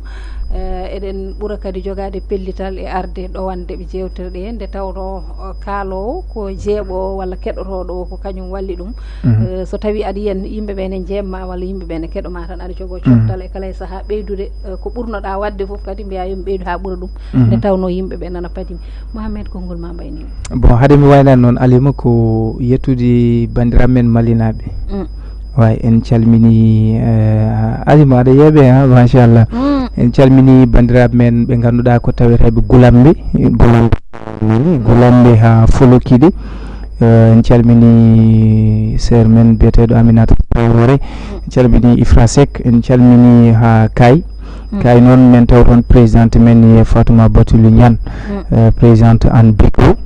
eɗen ɓura kadi jogade pellital e arde ɗowande ɓe jewtere ɗe nde tawno kaalowo ko jeeɓowo walla keɗotoɗo o ko kañum walli ɗum so tawi aɗa yiya yimɓeɓe ne jeebma walla yimɓeɓe ne keɗoma tan aɗa jogo coftal e kala e saaha ɓeydude ko ɓurnoɗa wadde foof kadi mbiya yomi ɓeydu ha ɓura ɗum nde tawno yimɓeɓe nana paadimi mohammed konngol ma mbayni bon haade mi waynani noon alima ko yettude bandiraɓe men malinaɓe way en calmini alima aɗa yeeɓe ha machallah en calmini bandiraɓe men ɓe ganduɗa ko taweteɓe gulamɓe gulamɓe gulamɓe ha folokiɗe en calmini sœur men biyeteɗo aminata traoré en calmini ifrasek en calmini ha kay kay noon min taw toon présidente men ye fatouma batuli ñan présidente an biko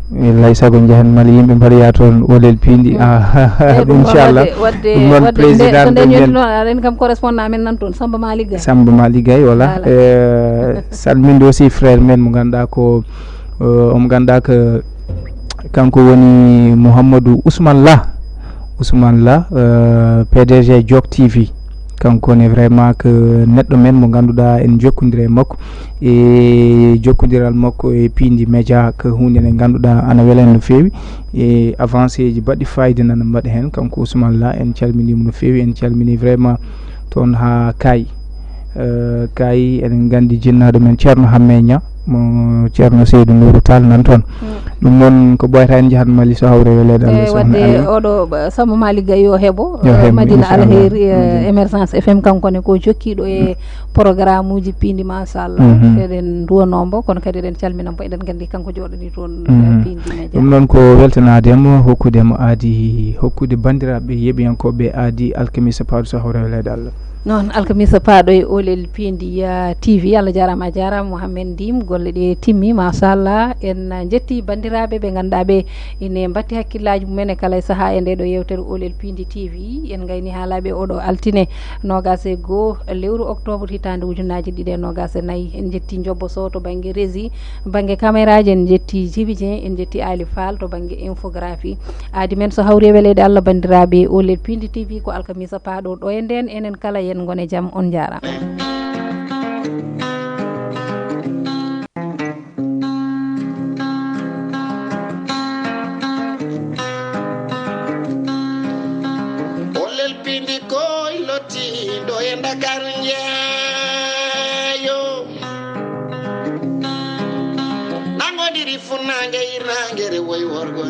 lay sago jahen mala yimɓe mbaɗoya toon olel piindi inchallah ɗum noon président men kam correspondant men nan toon samba ma liggay samba ma liggay voilà salminde aussi frère men mo ganduɗa ko omo ganduɗa ko kanko woni mouhammadou ousmane la ousmane la pdg jok tv kanko ne vraiment ko neɗɗo men mo ganduɗa en jokkodira e makko e jokkodiral makko e piindi média ko hunde nde ganduɗa ana wela en no feewi e avancé ji baɗɗi fayida nana mbaɗa hen kanko ousmane la en calminimo no feewi en calmini vraiment toon ha kay kay eɗen gandi jinnaɗo men ceerno hamme ña mo ceerno seydu nouru tall nan toon ɗum noon ko ɓoyata en jahat mali so hawre weleede allah sohna wadde oɗo samba mali gay yo heeɓo madina alheri émergence fm kanko ne ko jokkiɗo e programme uji piindi, machallah. Mhm. Eɗen nduwanoo mbo, kono kadi eɗen calmina mbo, eɗen nganndi kanko jooɗanii toon, mhm, eh, piindi media. Ɗum noon ko weltanaade mo, hokkude mo aadi, hokkude banndiraaɓe yeeɓiyankooɓe aadi alkamisa paaɗo so hawre weleede Allah. Noon, alkamisa paaɗo e Oolel Piindi, ah, T V. Allah jaaraama, a jaaraama, Mouhamed Ndim. Golle ɗe timmi, machallah. En njetti banndiraaɓe ɓe ngannduɗaa ɓe ine mbatti hakkillaaji mumen e kala e sahaa e ndee ɗo yeewtere Oolel Piindi T V. En ngayni haalaaɓe oɗo altine noogaas e goo lewru oktoobre hitaande ujunnaaji ɗiɗi e noogaas e nayi. En njetti Njobbo Sow to bannge régie, bannge kameraaji, en njetti Jibi Dieng, en njetti Ali Fall to bannge infographie. Aadi men so hawri e weleede Allah, banndiraaɓe, Oolel Piindi T V ko alkamisa paaɗo ɗo e ndeen, enen kala yen ngon e jam, on njaaraama. Oolel Piindi koy lottiiɗo e Ndakaaru njeeyo. Nangondiri funnaange hirnaange rewoy worgo.